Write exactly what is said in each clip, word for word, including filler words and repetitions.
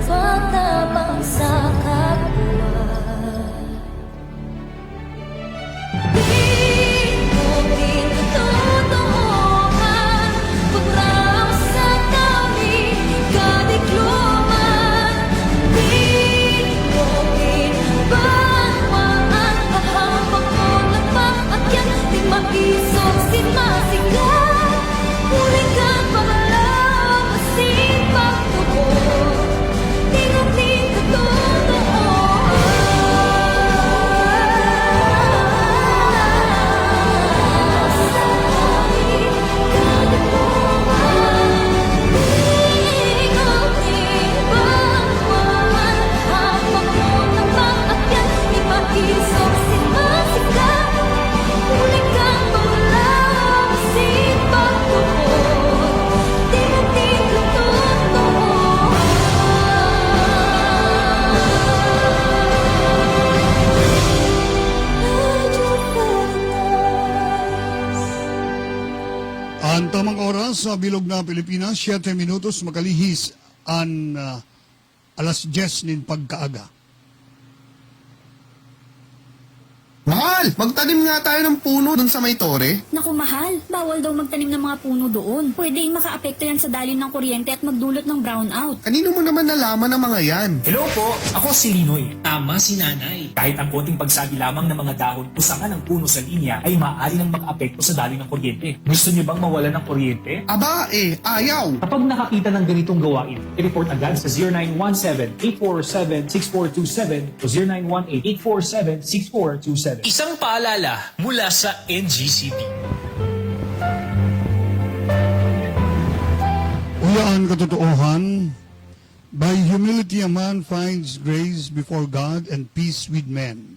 Patabang sa kapwa. Tingog nin katotoohan, pumraw sa tabi, kadikloman. Tingog nin banwaan, pahapak mo na pag-akyat, di maisog si Masiga. Huli kan paglaom, asin pagtubod. Tingog nin katotoohan. Sa langit, kagatuhan. Tingog nin banwaan, hapak mo na pag-akyat, di maisog si Masiga. Huli kan paglaom, asin pagtubod. Tingog nin katotoohan. Radyo Veritas. An tamang oras sa bilog na Pilipinas, siyete minutos makalihis an, ah, alas dyes nin pagkaaga. Mahal, magtanim nga tayo ng puno dun sa may tore. Naku, mahal, bawal daw magtanim ng mga puno doon. Pwedeng makaapekto yan sa daloy ng kuryente at magdulot ng brownout. Kanino mo naman nalaman ang mga yan? Hello po, ako si Linoy. Tama si Nanay. Kahit ang konting pagsabi lamang ng mga dahon o sanga ng puno sa linya ay maaari nang makaapekto sa daloy ng kuryente. Gusto niyo bang mawalan ng kuryente? Aba, eh, ayaw! Kapag nakakita ng ganitong gawain, i-report agad sa zero nine one seven, eight four seven, six four two seven o zero nine one eight, eight four seven, six four two seven. Isang paalala mula sa N G C P. Uya an katotoohan, "By humility a man finds grace before God and peace with men."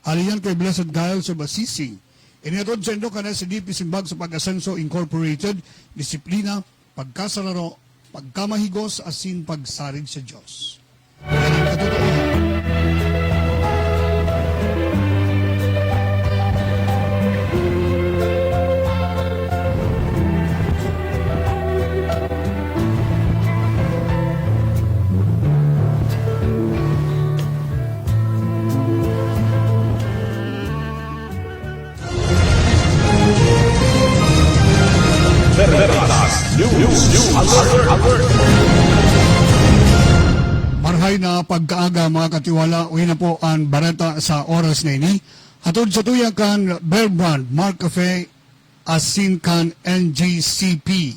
Hali yan kay Blessed Giles of Assisi. Inihatod saindo kan S D P Simbag sa Pag-Asenso Incorporated, disiplina, pagkasararo, pagkamahigos asin pagsarig sa Dios. Yan ang katotoohan. Veritas News Alert. Marahay na pagkaaga, mga katiwala. Uya na po an bareta sa oras na ini. Hatod satuya kan Bear Brand, Mark Cafe, asin kan N G C P.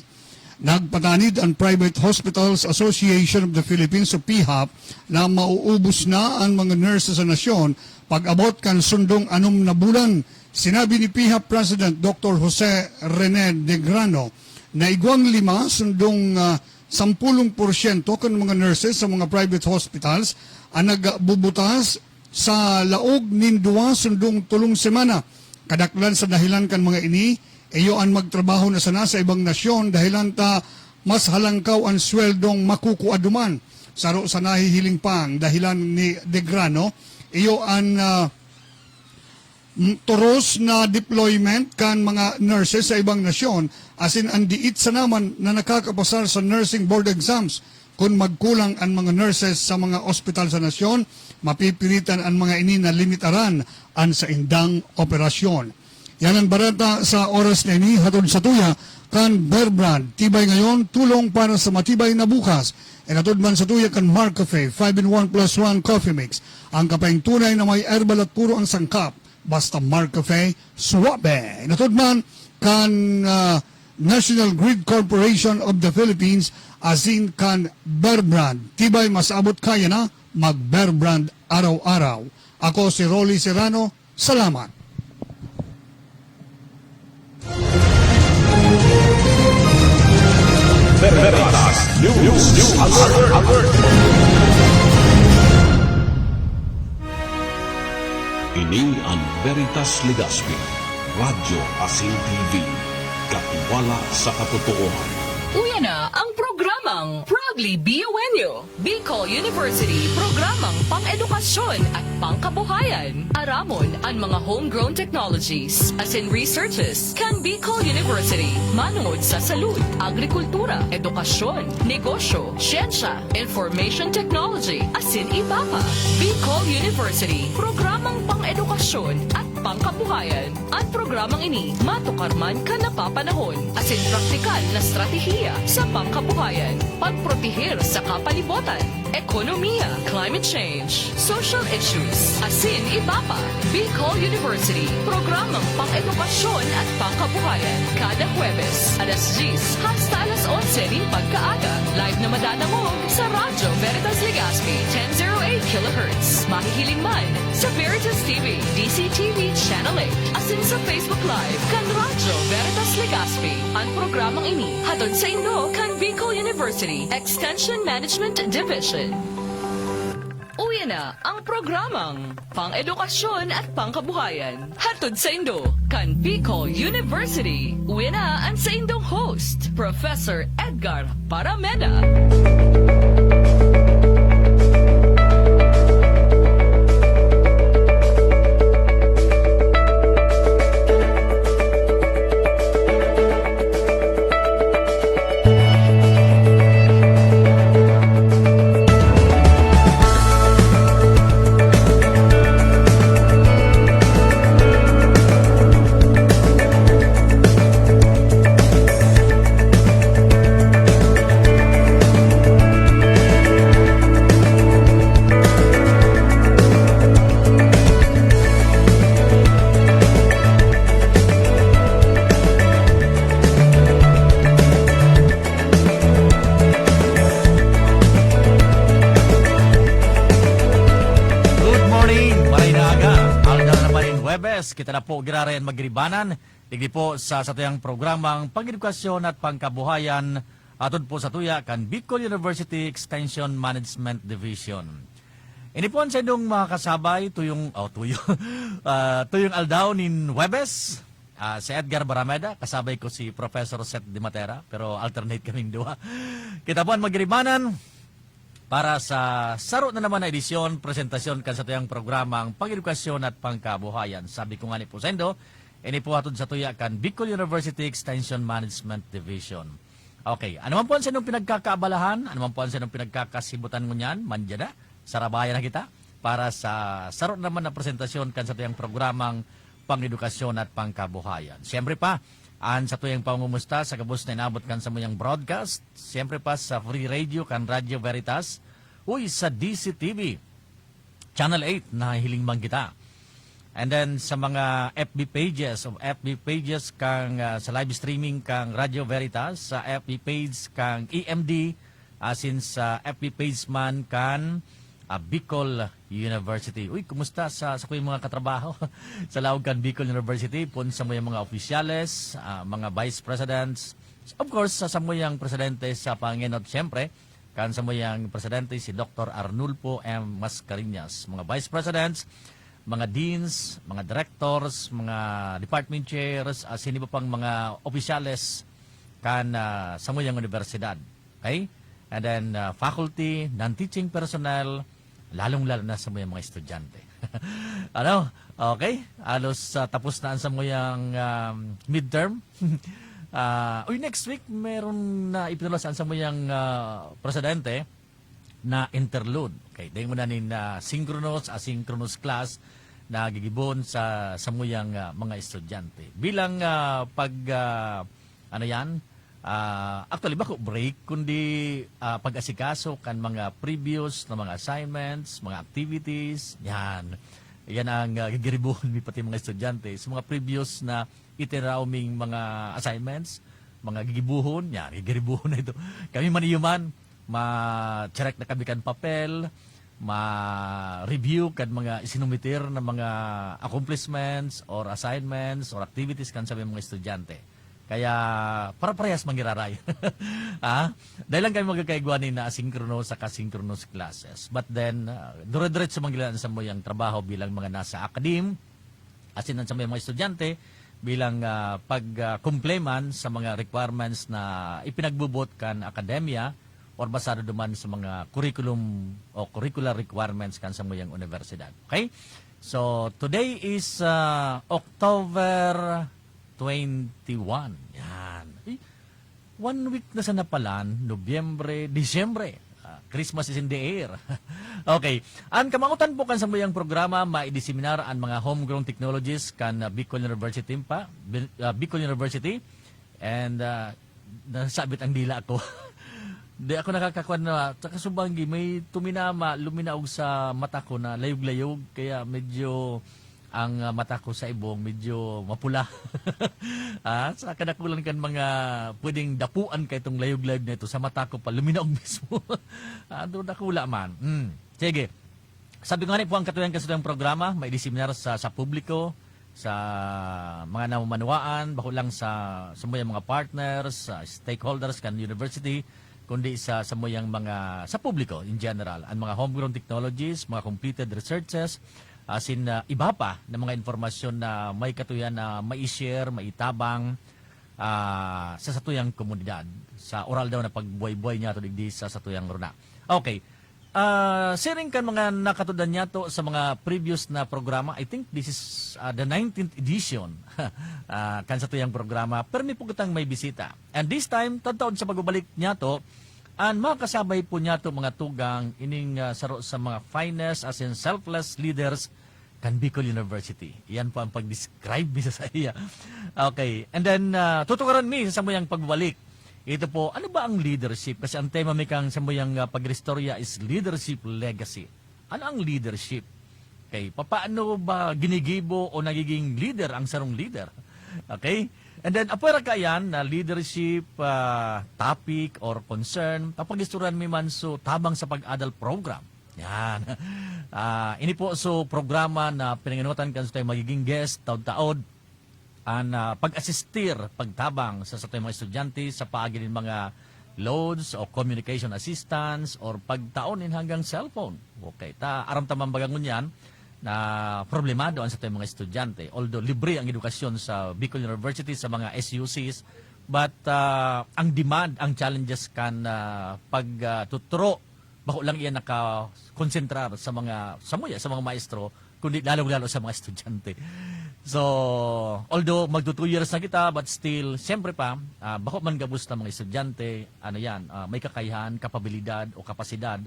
Nagpatanid an Private Hospitals Association of the Philippines o PHAP na mauubos na an mga nurses sa nasyon pag-abot kan sundong anom na bulan. Sinabi ni PHAP President Doktor Jose Rene Negrano na igwang lima sundong, ah, sampulong porsyento kan mga nurses sa mga private hospitals an nagbubutas sa laog nin duwa sundong tolong semana. Kadaklan sa dahilan kan mga ini, iyo an magtrabaho na sana sa ibang nasyon dahilan ta mas halangkaw an sweldong makukua duman. Saro sa nahihiling pang dahilan ni Degrano, iyo an, ah, m-, toros na deployment kan mga nurses sa ibang nasyon, asin an diit sana man na nakakapasar sa nursing board exams. Kun magkulang an mga nurses sa mga ospital sa nasyon, mapipilitan an mga ini na limitaran an saindang operasyon. Yan ang bareta sa oras na ini, hatod satuya kan Bear Brand. Tibay ngayon, tulong para sa matibay na bukas. Inatod man satuya kan Mark Cafe, five-in-one plus one Coffee Mix. Ang kapeng tunay na may herbal at puro ang sangkap. Basta Mark Cafe, suabe. Inatod man kan, ah, National Grid Corporation of the Philippines, asin kan Bear Brand. Tibay, mas abot kaya na, mag Bear Brand araw-araw. Ako si Rolly Serrano. Salamat. Veritas News Alert. Ini an Veritas Legazpi, Radyo asin T V, katiwala sa katotoohan. Uya na ang programa. Programang Proudly B U N U, Bicol University, programang pang-edukasyon at pangkabuhayan. Aramon an mga homegrown technologies, asin researches kan Bicol University, manongod sa salud, agrikultura, edukasyon, negosyo, siyensya, information technology, asin iba pa. Bicol University, programang pang-edukasyon at pangkabuhayan. An programang ini matukar man kan napapanahon, asin praktikal na estratehiya sa pangkabuhayan, pagproteher sa kapalibotan, ekonomiya, climate change, social issues, asin iba pa. Bicol University, programang pang-edukasyon at pangkabuhayan, kada Huwebes, alas diyes hasta alas onse nin pagkaaga. Live na madadangog sa Radyo Veritas Legazpi, ten zero eight kilohertz. Mahihiling man sa Veritas T V, D C T V Channel eight, asin sa Facebook Live kan Radyo Veritas Legazpi. An programang ini hatod saindo kan Bicol University Extension Management Division. Uya na ang programang Pang-edukasyon at pangkabuhayan. Hatod saindo kan Bicol University. Uya na an saindong host, Professor Edgar Parameda. Good morning, maray na aga. Aldaw na naman nin Huwebes, kita na po giraray an magiribanan. Digdi po sa satuyang programang Pang-edukasyon at Pangkabuhayan, atod po sa tuya kan Bicol University Extension Management Division. Ini po an saindong mga kasabay, tuyong, oh, tuyo, ah, tuyong aldaw nin Huwebes. Ah, si Edgar Barameda, kasabay ko si Professor Seth Dimatera, pero alternate kaming duha. Kita po an magiribanan para sa saro na naman na edisyon, presentasyon kan satuyang programang Pang-edukasyon at Pangkabuhayan. Sabi ko ngani po saindo, ini po hatod sa tuya kan Bicol University Extension Management Division. Okay, ano man po an saindong pinagkakaabalahan, ano man po an saindong pinagkakasibutan ngunyan, mandiyan na, sarabayan na kita para sa saro na naman na presentasyon kan satuyang programang Pang-edukasyon at Pangkabuhayan. Siyempre pa, an satuyang pangungumusta sa gabos na inabot kan samuyang broadcast, siyempre pa sa Free Radio kan Radyo Veritas, uy, sa D C T V, Channel eight, nahihiling man kita. And then sa mga F B pages, of F B pages kang, ah, sa live streaming kang Radyo Veritas, sa F B page kang E M D, asin sa F B page man kan, ah, Bicol University. Uy, kumusta sa, sa kuyang mga katrabaho sa laog kan Bicol University? Pon sa mga opisyales, ah, mga vice presidents, of course, sa samuyang presidente sa pangenot, siyempre, kan samuyang presidente si Doktor Arnulfo M Mascarenhas, mga vice presidents, mga deans, mga directors, mga department chairs, asin iba pang mga opisyales kan, ah, samuyang universidad. Okay? And then, ah, faculty, non-teaching personnel, lalong-lalo na samuyang mga estudyante. Ano? Okay? Halos, ah, tapos na an samuyang, um, midterm. Ah, uy, next week, meron na ipinaluwas an samuyang, ah, presidente na interlude. Okay, dai mo na nin, ah, synchronous, asynchronous class na gigibon sa samuyang, ah, mga estudyante. Bilang, ah, pag, ah, ano yan? Ah, actually, bako break, kundi, ah, pag-asikaso kan mga previous na mga assignments, mga activities, yan. Yan ang, ah, gigiribuhon mi pati mga estudyante. Sa mga previous na itinaraw ming mga assignments, mga gigibuhon, yan, gigiribuhon na ito. Kami man iyo man, ma-check na kami kan papel, ma-review kan mga isinumitir na mga accomplishments or assignments or activities kan samuyang mga estudyante. Kaya, para-parehas man giraray. Ah, dai lang kami magkakaigwa ni na asynchronous saka synchronous classes. But then, ah, dire-diretso man giraray an samuyang trabaho bilang mga nasa academe, asin an samuyang mga estudyante, bilang, ah, pag, ah, kumple man sa mga requirements na ipinagbubuot kan akademya or basado duman sa mga curriculum o curricular requirements kan samuyang universidad. Okay? So, today is, ah, October twenty-one. Yan. Uy, one week na sana palan, Nobyembre, Disyembre. Ah, Christmas is in the air. Okay. An kamaotan po kan samuyang programa, maidiseminar an mga homegrown technologies kan, ah, Bicol University pa, Bil-, ah, Bicol University. And, ah, nasabit ang dila ko. Di ako nakakakuan na, tsaka subanggi, may tuminama, luminaog sa mata ko na layog-layog, kaya medyo ang, ah, mata ko sa ibong medyo mapula. Ah, sa kadakulan kan mga pwedeng dapuan kaitong layog-layog na ito, sa mata ko pa, luminaog mismo. Ah, do-, dakula man. Hmm. Sige. Sabi ko nga ni po, ang katuyan kan satuyang programa, maidiseminar sa, sa publiko, sa mga namamanuaan, bako lang sa, sa mga partners, sa stakeholders kan university, kundi sa, sa mga, sa publiko in general. Ang mga homegrown technologies, mga completed researches, asin, ah, iba pa na mga impormasyon na may katuyan na mai-share, maitabang, ah, sa satuyang komunidad, sa oral daw na pagbuhay-buhay niyato digdi sa satuyang runa. Okay. Ah, siring kan mga nakatudan niyato sa mga previous na programa, I think this is, ah, the nineteenth edition, ah, kan satuyang programa. Permi po kitang may bisita. And this time, taon-taon sa pagbabalik niyato, an makasabay po niyato mga tugang ining, ah, saro sa mga finest as in selfless leaders kan Bicol University. Iyan po ang pag-describe mi sa iya. Okay. And then, ah, tutukaran mi sa samuyang pagbabalik. Ito po, ano ba ang leadership? Kasi ang tema mi kang samuyang, ah, pag-istorya is leadership legacy. Ano ang leadership? Okay, papaano ba ginigibo o nagiging leader ang sarong leader? Okay? And then, apwera kaiyan na leadership, ah, topic or concern, papag-istoryahan mi man so tabang sa pag-adal program. Yan. Ah, ini po so programa na pinangenotan kan satuyang magiging guest, taod-taod, an, ah, pag-asistir, pagtabang sa satuyang mga estudyante sa paagi nin mga loads o communication assistance or pagtao nin hanggang cellphone. Okay, ta aram ta man baga ngunyan na problemado an satuyang mga estudyante. Although libre ang edukasyon sa Bicol University, sa mga S U Cs, but, ah, ang demand, ang challenges kan, ah, pag, ah, tuturo bako lang iyan nakakonsentrar sa mga, samuya, sa mga maestro, kundi lalong-lalo sa mga estudyante. So, although magto two years na kita, but still, siyempre pa, ah, bako man gabos na mga estudyante, ano yan, ah, may kakayahan, kapabilidad o kapasidad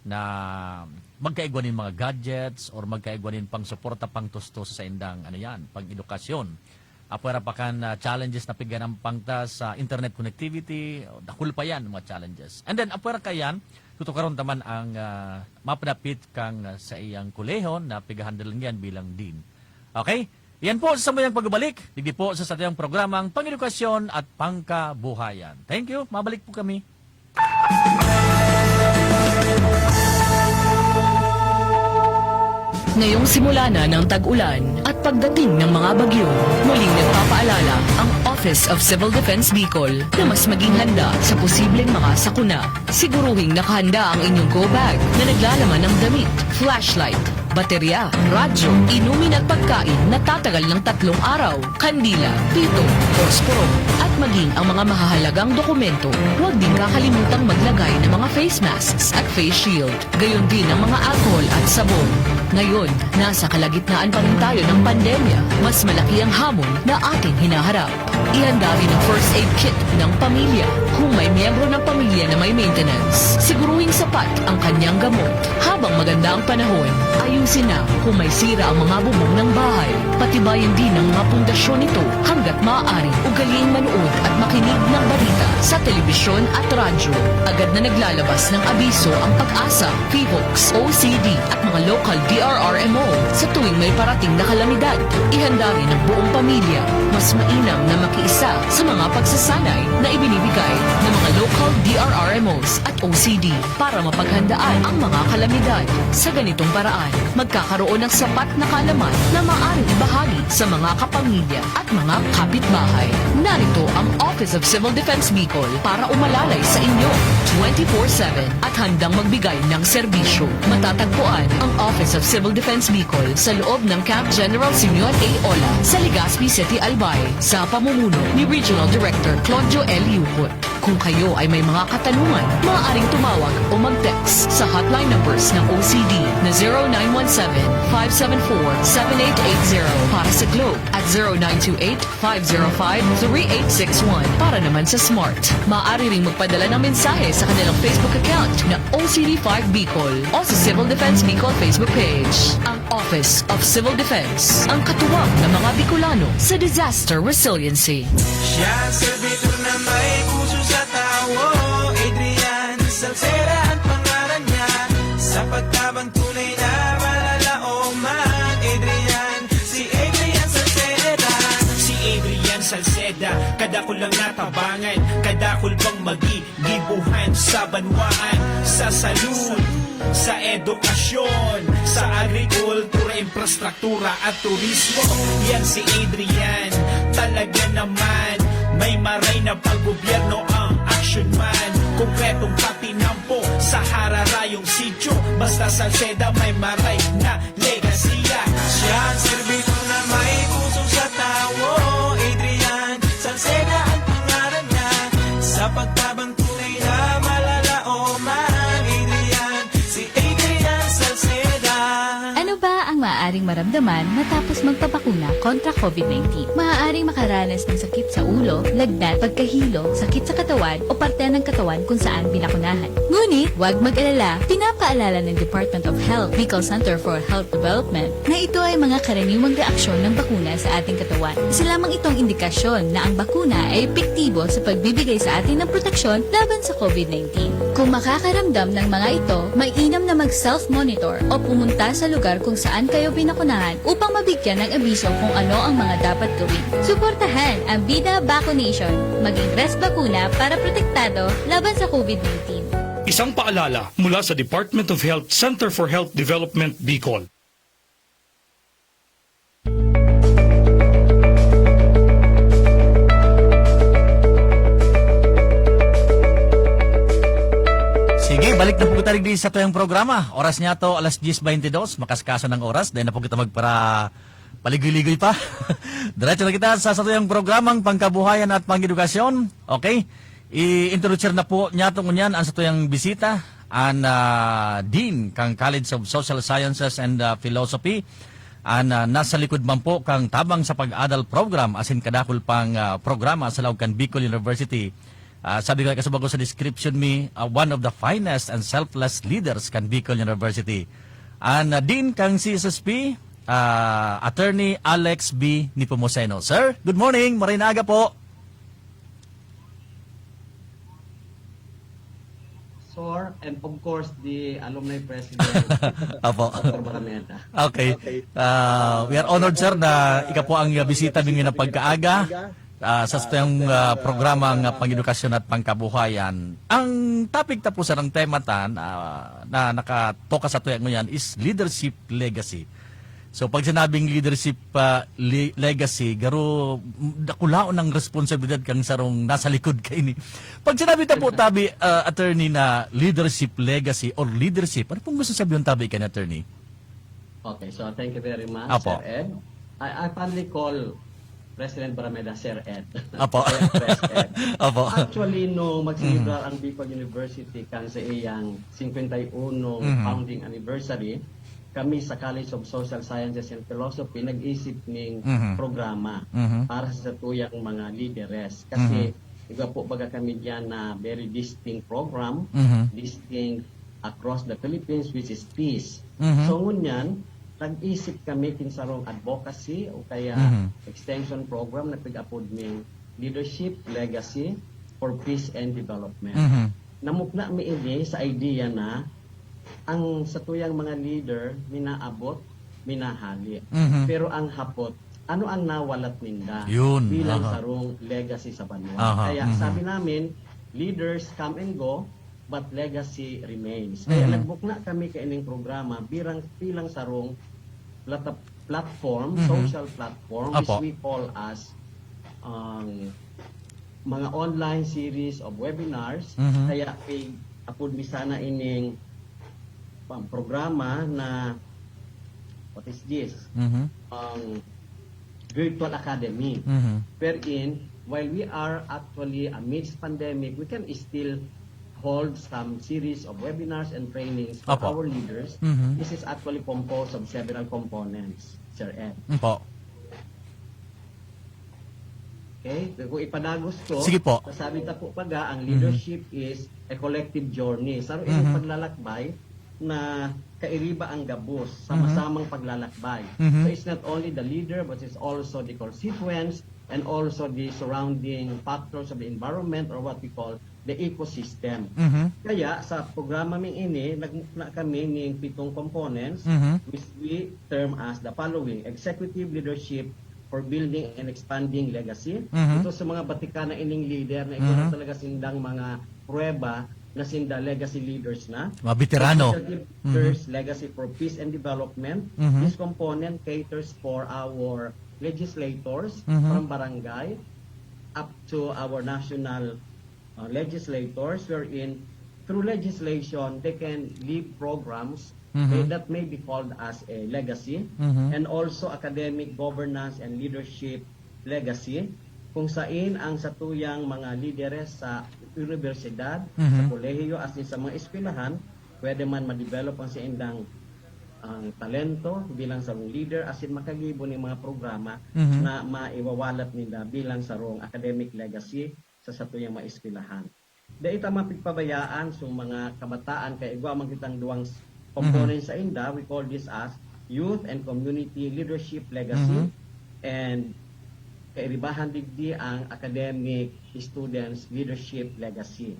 na magkaigwa nin mga gadgets or magkaigwa nin pangsuporta, pangtustos sa indang, ano yan, pang-edukasyon. Apwera pa kan, ah, challenges na piganampang ta sa internet connectivity, dakul pa yan, mga challenges. And then, apwera kaiyan, tutukaron ta man ang, ah, mapadapit kang, ah, sa iyang kolehiyo na pigahandle niyan bilang dean. Okay? Yan po sa samuyang pagbabalik, digdi po sa satuyang programang Pangedukasyon at Pangkabuhayan. Thank you. Mabalik po kami. Ngayong simula na ng tag-ulan at pagdating ng mga bagyo, muling nagpapaalala ang Office of Civil Defense Bicol na mas maging handa sa posibleng mga sakuna. Siguruhing nakahanda ang inyong go bag na naglalaman ng damit, flashlight, baterya, radyo, inumin at pagkain na tatagal ng tatlong araw, kandila, pito, posporo, at maging ang mga mahahalagang dokumento. Huwag din kakalimutang maglagay ng mga face masks at face shield. Gayon din ang mga alcohol at sabon. Ngayon, nasa kalagitnaan pa rin tayo ng pandemya. Mas malaki ang hamon na ating hinaharap. Ihanda rin ang first aid kit ng pamilya. Kung may miyembro ng pamilya na may maintenance, siguruhing sapat ang kanyang gamot. Habang maganda ang panahon, ayusin na kung may sira ang mga bubong ng bahay. Patibayan din ang mga pundasyon nito hanggat maaari. Ugaliing manood at makinig ng balita sa telebisyon at radyo. Agad na naglalabas ng abiso ang PAGASA, PHIVOLCS, O C D at mga local D R R M O sa tuwing may parating na kalamidad. Ihanda rin ang buong pamilya. Mas mainam na makiisa sa mga pagsasanay na ibinibigay ng mga local D R R M Os at O C D para mapaghandaan ang mga kalamidad. Sa ganitong paraan, magkakaroon ng sapat na kaalaman na maaaring ibahagi sa mga kapamilya at mga kapitbahay. Narito ang Office of Civil Defense Bicol para umalalay sa inyo twenty-four seven at handang magbigay ng serbisyo. Matatagpuan Ang Office of Civil Defense Bicol sa loob ng Camp General Simeon A. Ola sa Legazpi City, Albay, sa pamumuno ni Regional Director Claudio L. Yucot. Kung kayo ay may mga katanungan, maaaring tumawag o mag-text sa hotline numbers ng O C D na zero nine one seven, five seven four, seven eight eight zero para sa Globe at zero nine two eight, five zero five, three eight six one para naman sa Smart. Maaari ring magpadala ng mensahe sa kanilang Facebook account na O C D five Bicol o sa Civil Defense Bicol Facebook page. Ang Office of Civil Defense, ang katuwang ng mga Bicolano sa disaster resiliency. Siya ang serbidor na may puso sa tao, Adrian Salceda ang pangalan niya. Sa pagtabang tunay na malalaoman, Adrian, si Adrian Salceda. Si Adrian Salceda, kadakul lang natabangan, kadakul bang magigibuhan sa banwaan, sa salud, sa edukasyon, sa agrikultura, infrastruktura at turismo. Yan si Adrian, talaga naman, may maray na paggobyerno ang action man. Konkretong patinampo sa hararayong sityo, basta Salceda may maray na legasiya. Siya ang serbidor na may puso sa tao, Adrian Salceda ang pangalan niya. Sa pagtabang tunay na malalaoman, Adrian, si Adrian Salceda. Ano ba ang maaaring maramdaman matapos magpabakuna kontra COVID nineteen? Maaaring makaranas ng sakit sa ulo, lagnat, pagkahilo, sakit sa katawan, o parte ng katawan kung saan binakunahan. Ngunit, huwag mag-alala. Pinapaalala ng Department of Health, Bicol Center for Health Development, na ito ay mga karaniwang reaksyon ng bakuna sa ating katawan. Isa lamang itong indikasyon na ang bakuna ay epektibo sa pagbibigay sa atin ng proteksyon laban sa COVID nineteen. Kung makakaramdam ng mga ito, mainam na mag-self-monitor o pumunta sa lugar kung saan kayo binakunahan upang mabigyan ng abiso kung ano ang mga dapat gawin. Suportahan ang Bida Vaccination. Maging Res Bakuna para protektado laban sa COVID nineteen. Isang paalala mula sa Department of Health, Center for Health Development, Bicol. Sige, balik na po tayo di sa tuyang programa. Oras niya to, alas diyes beintidos, makasikaso ng oras. Dahil na po kita magpara paligoy-ligoy pa. Diretso na kita sa satuyang programang Pangkabuhayan at Pang-edukasyon. Okay? I-introduce na po niya itong ngunyan ang satuyang bisita, an, ah, Dean kang College of Social Sciences and, ah, Philosophy, an, ah, nasa likod man po kang Tabang sa Pag-adal Program asin kadakul pang, ah, programa sa laog kan Bicol University. Ah, sabi ko, kasubag ko sa description mi, ah, one of the finest and selfless leaders kan Bicol University. An, ah, Dean kang C S S P, ah, Attorney Alex B. Nepomuceno. Sir, good morning. Maray na aga po. Sir, and of course, the alumni president, Apo. Doctor Barameda. Okay. Okay. Ah, we are honored, sir, na ika po ang, ah, bisita mi ngayong pagkaaga, ah, sa satuyang, ah, programang, ah, Pang-edukasyon at Pangkabuhayan. Ang topic ta po, sir, ang tema ta na, na nakatoka sa tuya ngunyan is leadership legacy. So, pag sinabing leadership, ah, le-, legacy, garo, m-, dakulaon ang responsibilidad kang sarong nasa likod kaini. Pag sinabi ta po, tabi, ah, attorney, na leadership legacy or leadership, ano pong gusto sabihin tabi kan attorney? Okay, so thank you very much, Apo. Sir Ed. I, I fondly call President Barameda Sir Ed. Apo. Sir Pres Ed. Apo. Actually, no, magselebrar ang Bicol University kan sa iyang cincuenta y uno Mhm. founding anniversary, kami sa College of Social Sciences and Philosophy nag-isip ning Mhm. programa Mhm. para sa satuyang mga lideres. Kasi Mhm. igwa po baga kami diyan na very distinct program, Mhm. distinct across the Philippines, which is peace. Mhm. So, ngunyan, nag-isip kami kin sarong advocacy o kaya Mhm. extension program na pig-apod ning Leadership Legacy for Peace and Development. Mhm. Namukna mi ini sa idea na ang satuyang mga leader minaabot, minahali. Mhm. Pero ang hapot, ano ang nawalat ninda Yun, bilang aha. sarong legacy sa banwa? Aha, Kaya mhm. sabi namin, leaders come and go, but legacy remains. Kaya Mhm. nagbukna kami kaining programa birang, bilang sarong plata-, platform, Mhm. social platform, Apo. which we call as, um, mga online series of webinars. Mhm. Kaya pi-, apod mi sana ining pang programa na, what is this? Mhm. Ang virtual academy. Mhm. Wherein, while we are actually amidst pandemic, we can still hold some series of webinars and trainings for Opo. our leaders. Mhm. This is actually composed of several components, Sir Ed. Opo. Okay? Kung ipadagos ko, Sige po. sasabi ta po paga, ang Mhm. leadership is a collective journey. Sa Mhm. paglalakbay na kairiba ang gabos, sama-samang paglalakbay. Mhm. So it's not only the leader, but it's also the constituents and also the surrounding factors of the environment or what we call the ecosystem. Mhm. Kaya sa programa ming ini, nagmukna kami ning pitong components Mhm. which we term as the following: executive leadership for building and expanding legacy. Mhm. Ito sa mga batikan na ining leader na igwa na Mhm. talaga sindang mga pruweba na sinda legacy leaders na. Mga veterano. Consultative leaders, legacy for peace and development. Mhm. This component caters for our legislators Mhm. from barangay up to our national uh, legislators, wherein through legislation, they can leave programs Mhm. eh, that may be called as a legacy, Mhm. and also academic governance and leadership legacy, kung sain ang satuyang mga lideres sa universidad, Mhm. sa kolehiyo, asin sa mga eskwelahan, pwede man ma-develop ang saindang ang talento bilang sarong leader, asin makagibo ning mga programa Mhm. na maiwawalat ninda bilang sarong academic legacy sa satuyang mga eskwelahan. Dai ta mapigpabayaan sa mga kabataan, kaya igwa man kitang duwang s-, component sainda. We call this as youth and community leadership legacy. Mhm. And kairibahan digdi ang academic students leadership legacy.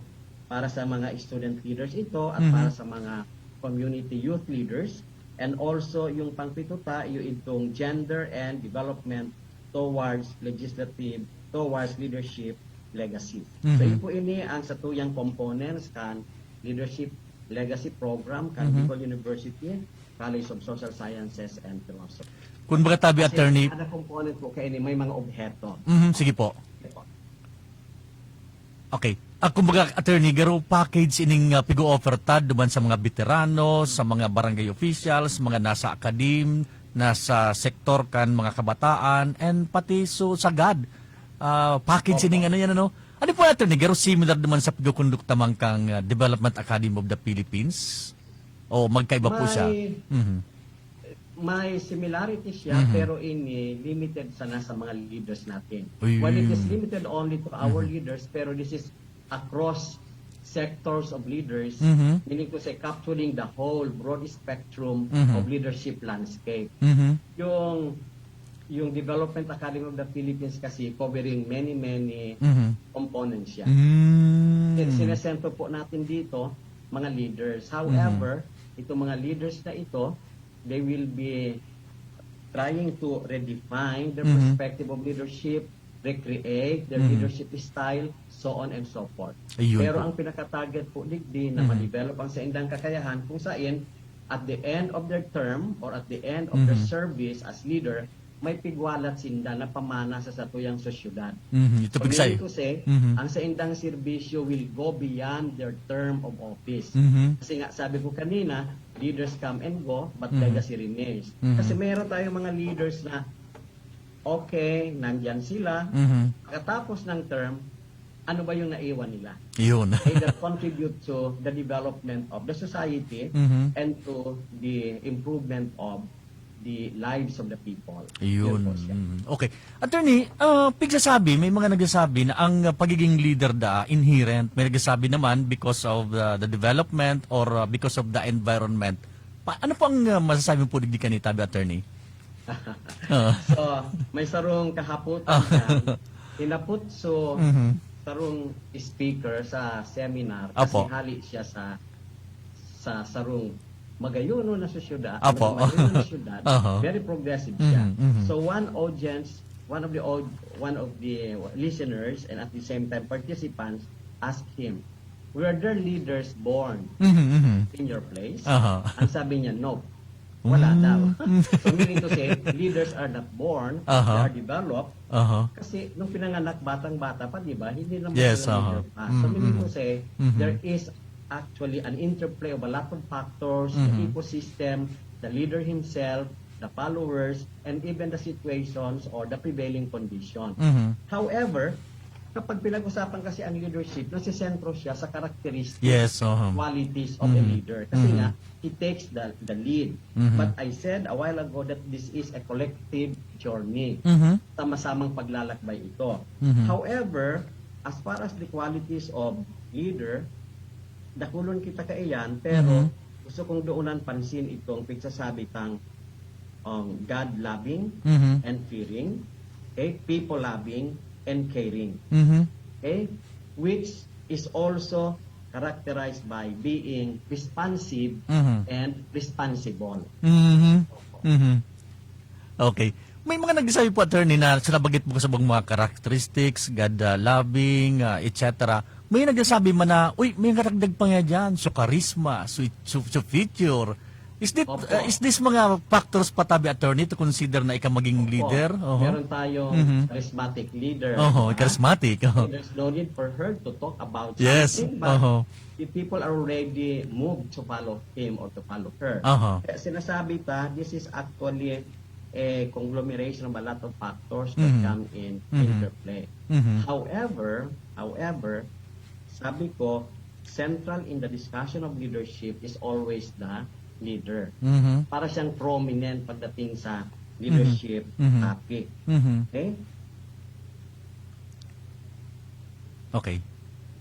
Para sa mga student leaders ito at Mhm. para sa mga community youth leaders. And also yung pangpito ta, yung itong gender and development towards legislative, towards leadership legacy. So, Mhm. iyo po ini ang satuyang components kan Leadership Legacy Program kan Mhm. Bicol University College of Social Sciences and Philosophy. Kung baga tabi, Kasi attorney, kada component po kaini may mga obheto. Mhm, sige po. Okay. Ah, kumbaga, attorney, garo package ining, ah, pig-o-offer ta duman sa mga veterano, sa mga barangay officials, mga nasa akadim, nasa sektor kan mga kabataan, and pati so sagad. Ah, package Opo. ining ano yan, ano? Ano po, attorney, garo similar duman sa pigkukundukta man kang, ah, Development Academy of the Philippines? O magkaiba po siya? May Mhm. May similarity siya, Mhm. pero ini limited sana sa mga leaders natin. Ayun. While it is limited only to our Mhm. leaders, pero this is across sectors of leaders, Mhm. meaning to say capturing the whole broad spectrum Mhm. of leadership landscape. Mhm. Yung yung Development Academy of the Philippines kasi covering many, many Mhm. components siya. Mm. Sin-, sinesentro po natin dito, mga leaders. However, itong mga leaders na ito, they will be trying to redefine their Mhm. perspective of leadership, recreate their Mhm. leadership style, so on and so forth. Ayun Pero po. ang pinaka-target po digdi na Mhm. ma-develop ang saindang kakayahan kung sain at the end of their term or at the end of their Mhm. service as leader, may pigwalat sinda na pamana sa satuyang sosyedad. Mhm. Ito So, pigsay. meaning to say, Mhm. ang saindang serbisyo will go beyond their term of office. Mhm. Kasi nga, sabi ko kanina, leaders come and go, but Mhm. legacy remains. Mhm. Kasi meron tayong mga leaders na, okay, nandyan sila. Mhm. Pagkatapos ng term, ano ba yung naiwan nila? Yun. They that contribute to the development of the society Mhm. and to the improvement of the lives of the people. Yun. po siya. Mm. Okay. Attorney, ah, pigsasabi, may mga nagsasabi na ang, ah, pagiging leader da inherent. May nagsasabi naman because of, ah, the development or, ah, because of the environment. Pa-, ano po ang, ah, masasabi mo po digdi kanita, attorney? Ah. So, may sarong kahapotan dyan. Hinapot so Mhm. sarong speaker sa seminar kasi Apo. hali siya sa sa sarong magayonon na sosyedad, Apo. magayonon na syudad, Aha. very progressive siya. Mhm, mhm. So one audience, one of the aud- one of the listeners and at the same time participants asked him, "Were there leaders born Mhm, mhm. in your place?" Aha. Ang sabi niya, "No." Wala Mm. daw. So meaning to say, leaders are not born, Aha. they are developed. Aha. Kasi nung pinanganak, batang-bata pa, di ba? Hindi naman Yes, sila aha. leader pa. So Mm, meaning to mm. say, Mhm. there is actually an interplay of a lot of factors, the Mhm. ecosystem, the leader himself, the followers, and even the situations or the prevailing condition. Mhm. However, kapag pinag-usapan kasi ang leadership, nasisentro siya sa characteristics, Yes, uh-huh. qualities of a Mhm. leader. Kasi Mhm. nga, he takes the, the lead. Mhm. But I said a while ago that this is a collective journey. Mhm. Sama-samang paglalakbay ito. Mhm. However, as far as the qualities of leader, dakulon kita kaiyan, pero Mhm. gusto kong doonan pansin itong pigsasabi tang, um, God-loving Mhm. and fearing, okay? People-loving and caring, Mhm. okay? Which is also characterized by being responsive Mhm. and responsible. Mhm. Mhm. Okay. May mga nagsasabi po, attorney, na sa nabanggit mo sa mga characteristics, God, ah, loving, ah, et cetera. May nagsasabi man na, "Uy, may karagdag pa niya dyan. So charisma, so, so, so feature." Is this, Opo. ah, is this mga factors pa tabi, attorney, to consider na ika maging Opo. leader? Oho. Meron tayong Mhm. charismatic leader, Oho, di ba? charismatic. Oho. There's no need for her to talk about Yes. something, but Oho. the people are already moved to follow him or to follow her. Aha. Kaya sinasabi ta, this is actually a conglomeration of a lot of factors that Mhm. come in Mhm. interplay. Mhm. However, however, sabi ko, central in the discussion of leadership is always the leader. Mhm. Para siyang prominent pagdating sa leadership Mhm. topic. Mhm. Okay? Okay.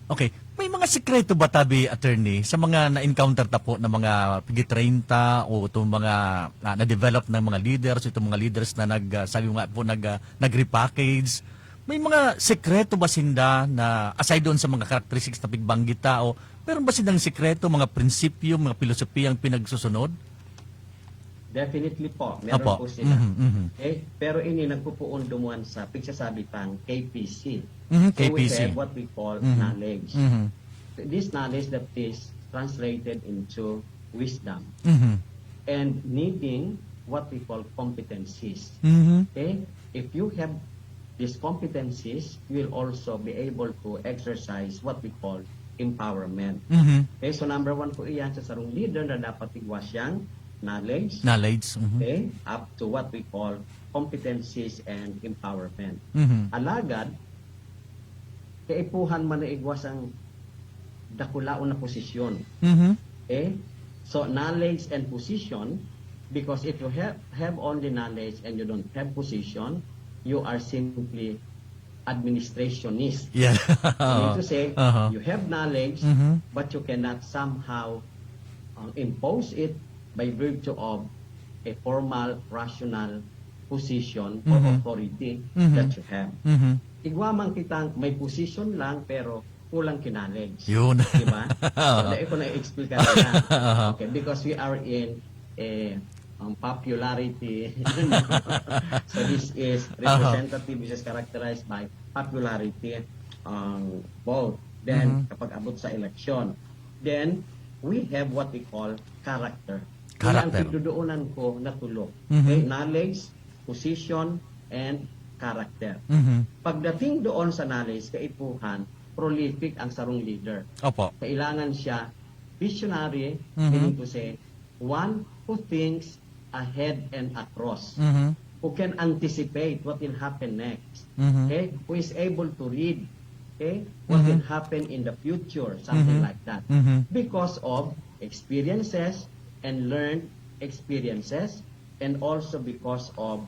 Okay. May mga sikreto ba tabi, attorney, sa mga na-encounter ta po na mga pigi treinta o itong mga, ah, na-develop ng mga leaders, itong mga leaders na nag, ah, sabi mo nga po, nag, ah, nag-repackage? May mga sikreto ba sinda na, aside doon sa mga characteristics na pigbanggit ta, o meron ba silang sikreto, mga prinsipyo, mga pilosopiyang pinagsusunod? Definitely po, meron Apo. po sila. Mhm, mhm. Okay? Pero ini nagpupuon dumuhan sa pigsasabi pang K P C. Mhm, So we K P C. have what we call Mhm. knowledge. Mhm. This knowledge that is translated into wisdom Mhm. and needing what we call competencies. Mhm. Okay? If you have these competencies, you will also be able to exercise what we call empowerment. Mhm. Okay, so number one po iyan sa sarong leader na dapat igwa siyang knowledge, Knowledge. Mhm. okay, up to what we call competencies and empowerment. Mhm. Alagad, kaipuhan man na igwa sang dakulaon na posisyon. Mhm. Okay? So, knowledge and position, because if you have, have only knowledge and you don't have position, you are simply administrationist. Yeah. You mean to say, Aha. you have knowledge, Mhm. but you cannot somehow uh, impose it by virtue of a formal, rational position or Mhm. authority Mhm. that you have. Mhm. Igwa man kitang may position lang pero kulang ki knowledge. Yun. Di ba? So, dai ko na-explain kanina. Aha. Okay, because we are in a um, popularity. So this is Aha. representative, which is characterized by popularity um, vote. Then, Mhm. kapag abot sa election, then we have what we call character. Kaya ang Character. pigdodoonan ko na tulo. Mhm. Okay? Knowledge, position, and character. Mhm. Pagdating doon sa knowledge, kaipuhan, prolific ang sarong leader. Opo. Kailangan siya visionary, Mhm. meaning to say, one who thinks ahead and across, Mhm. who can anticipate what will happen next, Mhm. okay? Who is able to read, okay, what Mhm. will happen in the future, something Mhm. like that. Mhm. Because of experiences and learned experiences, and also because of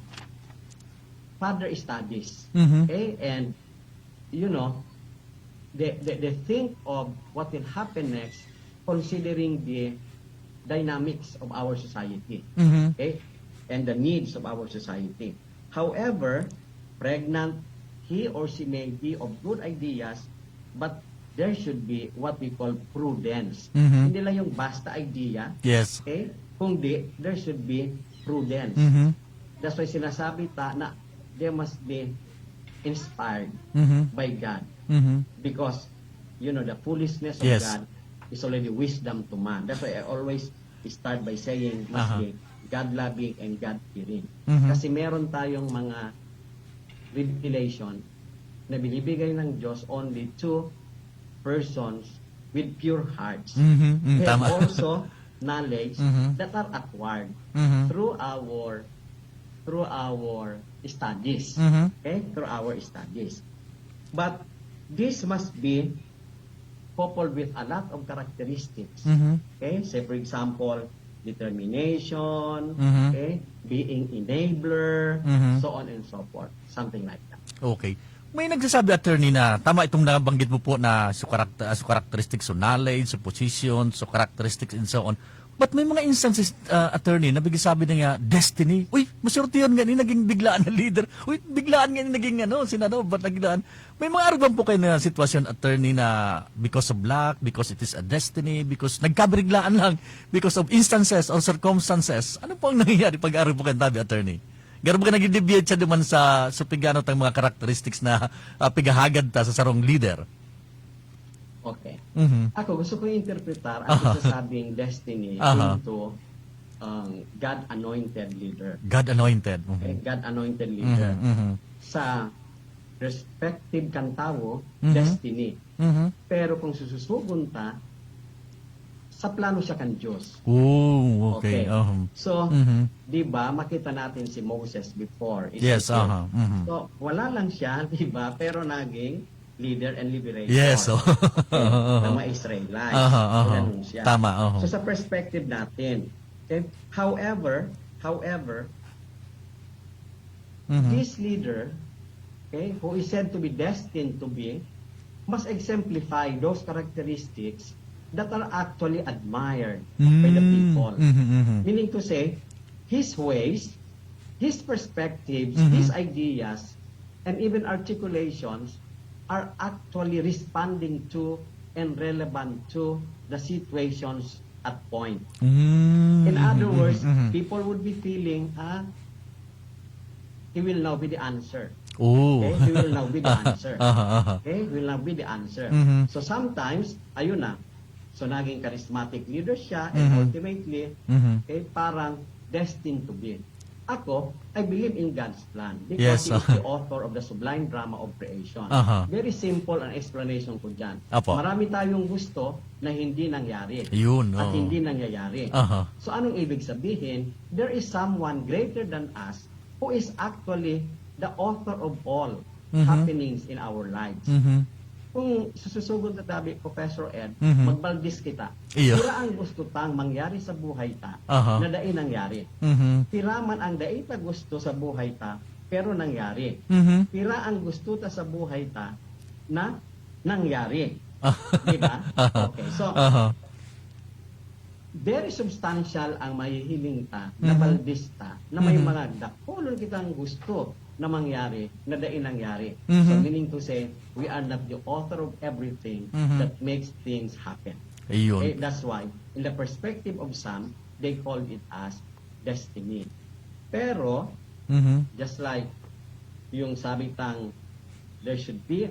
further studies. Mhm. Okay? And, you know, they, they, they think of what will happen next considering the dynamics of our society, Mhm. okay, and the needs of our society. However, pregnant, he or she may be of good ideas, but there should be what we call prudence. Mhm. Hindi lang yung basta idea, Yes. okay? Kundi, there should be prudence. Mhm. That's why sinasabi ta na they must be inspired Mhm. by God. Mhm. Because, you know, the foolishness of Yes. God is already wisdom to man. That's why I always start by saying, must Aha. be God-loving and God-fearing. Mhm. Kasi meron tayong mga revelation na binibigay ng Diyos only to persons with pure hearts. Mhm, mm, We have tama. also knowledge Mhm. that are acquired Mhm. through our through our studies. Mhm. Okay? Through our studies. But this must be coupled with a lot of characteristics. Mhm. Okay? Say, for example, determination, Mhm. Okay? Being enabler, Mhm. So on and so forth. Something like that. Okay. May nagsasabi, attorney, na tama itong nabanggit mo po na su karakter, su characteristics, su knowledge, su position, su characteristics, and so on. But may mga instances, uh, attorney, na bigla sabi na nga, destiny. Uy, maswerte yun nga ni naging biglaan na leader. Uy, biglaan nga ni naging ano, sinano, ba't naglaan? May mga arugam po kayo na sitwasyon, attorney, na because of luck, because it is a destiny, because nagkabiglaan lang, because of instances or circumstances. Ano po ang nangyayari pag-arog po kayo tabi, attorney? Garo ba ka nag-deviate siya duman sa, sa pigano tang mga characteristics na uh, pigahagad ta sa sarong leader? Okay. Mhm. Ako, gusto ko interpretar ang Aha. Sinasabing destiny Aha. Into um, God-anointed leader. God anointed. Mhm. Okay? God-anointed leader. Mhm, mhm. Sa respective kan tawo, Mhm. Destiny. Mhm. Pero kung sususugon ta, sa plano siya kan Diyos. Oh, okay. Okay. Um, So, mhm. Di ba, makita natin si Moses before. Yes, Ezekiel. Aha. Mhm. So, wala lang siya, di ba? Pero naging leader and liberator. Yes, oh. Okay? Ng mga Israelites. Aha, aha. Ganun siya. Tama, aha. So, sa perspective natin, okay? However, however, Mhm. this leader, okay, who is said to be destined to be, must exemplify those characteristics that are actually admired by the Mm. people. Mhm, mhm. Meaning to say, his ways, his perspectives, Mhm. his ideas, and even articulations are actually responding to and relevant to the situations at point. Mm. In other Mhm, words, mhm, mhm. People would be feeling, ah, he will now be the answer. Oh. Okay? He will now be the answer. Aha, aha. Okay? He will now be the answer. Mhm. So sometimes, ayun na. So naging charismatic leader siya and Mhm. ultimately, Mhm. okay, parang destined to be. Ako, I believe in God's plan because Yes. He is the author of the sublime drama of creation. Aha. Very simple ang explanation ko dyan. Apo. Marami tayong gusto na hindi nangyari. Yun, At oo. Hindi nangyayari. Aha. So anong ibig sabihin? There is someone greater than us who is actually the author of all Mhm. happenings in our lives. Mhm. Kung sususugon ta tabi, Professor Ed, Mhm. magbaldis kita. Iyo. Pira ang gusto tang mangyari sa buhay ta Aha. na dai nangyari. Mhm. Pira man ang dai ta gusto sa buhay ta, pero nangyari. Mhm. Pira ang gusto ta sa buhay ta na nangyari. Ah. Di ba? Aha. Okay, so Aha. very substantial ang mahihiling ta na Mhm. baldista na may Mhm. mga dakulon kitang gusto na mangyari na dai nangyari. Mhm. So meaning to say, we are not the author of everything Mhm. that makes things happen. Ayun. Okay, that's why, in the perspective of some, they called it as destiny. Pero, Mhm. just like yung sabi tang, there should be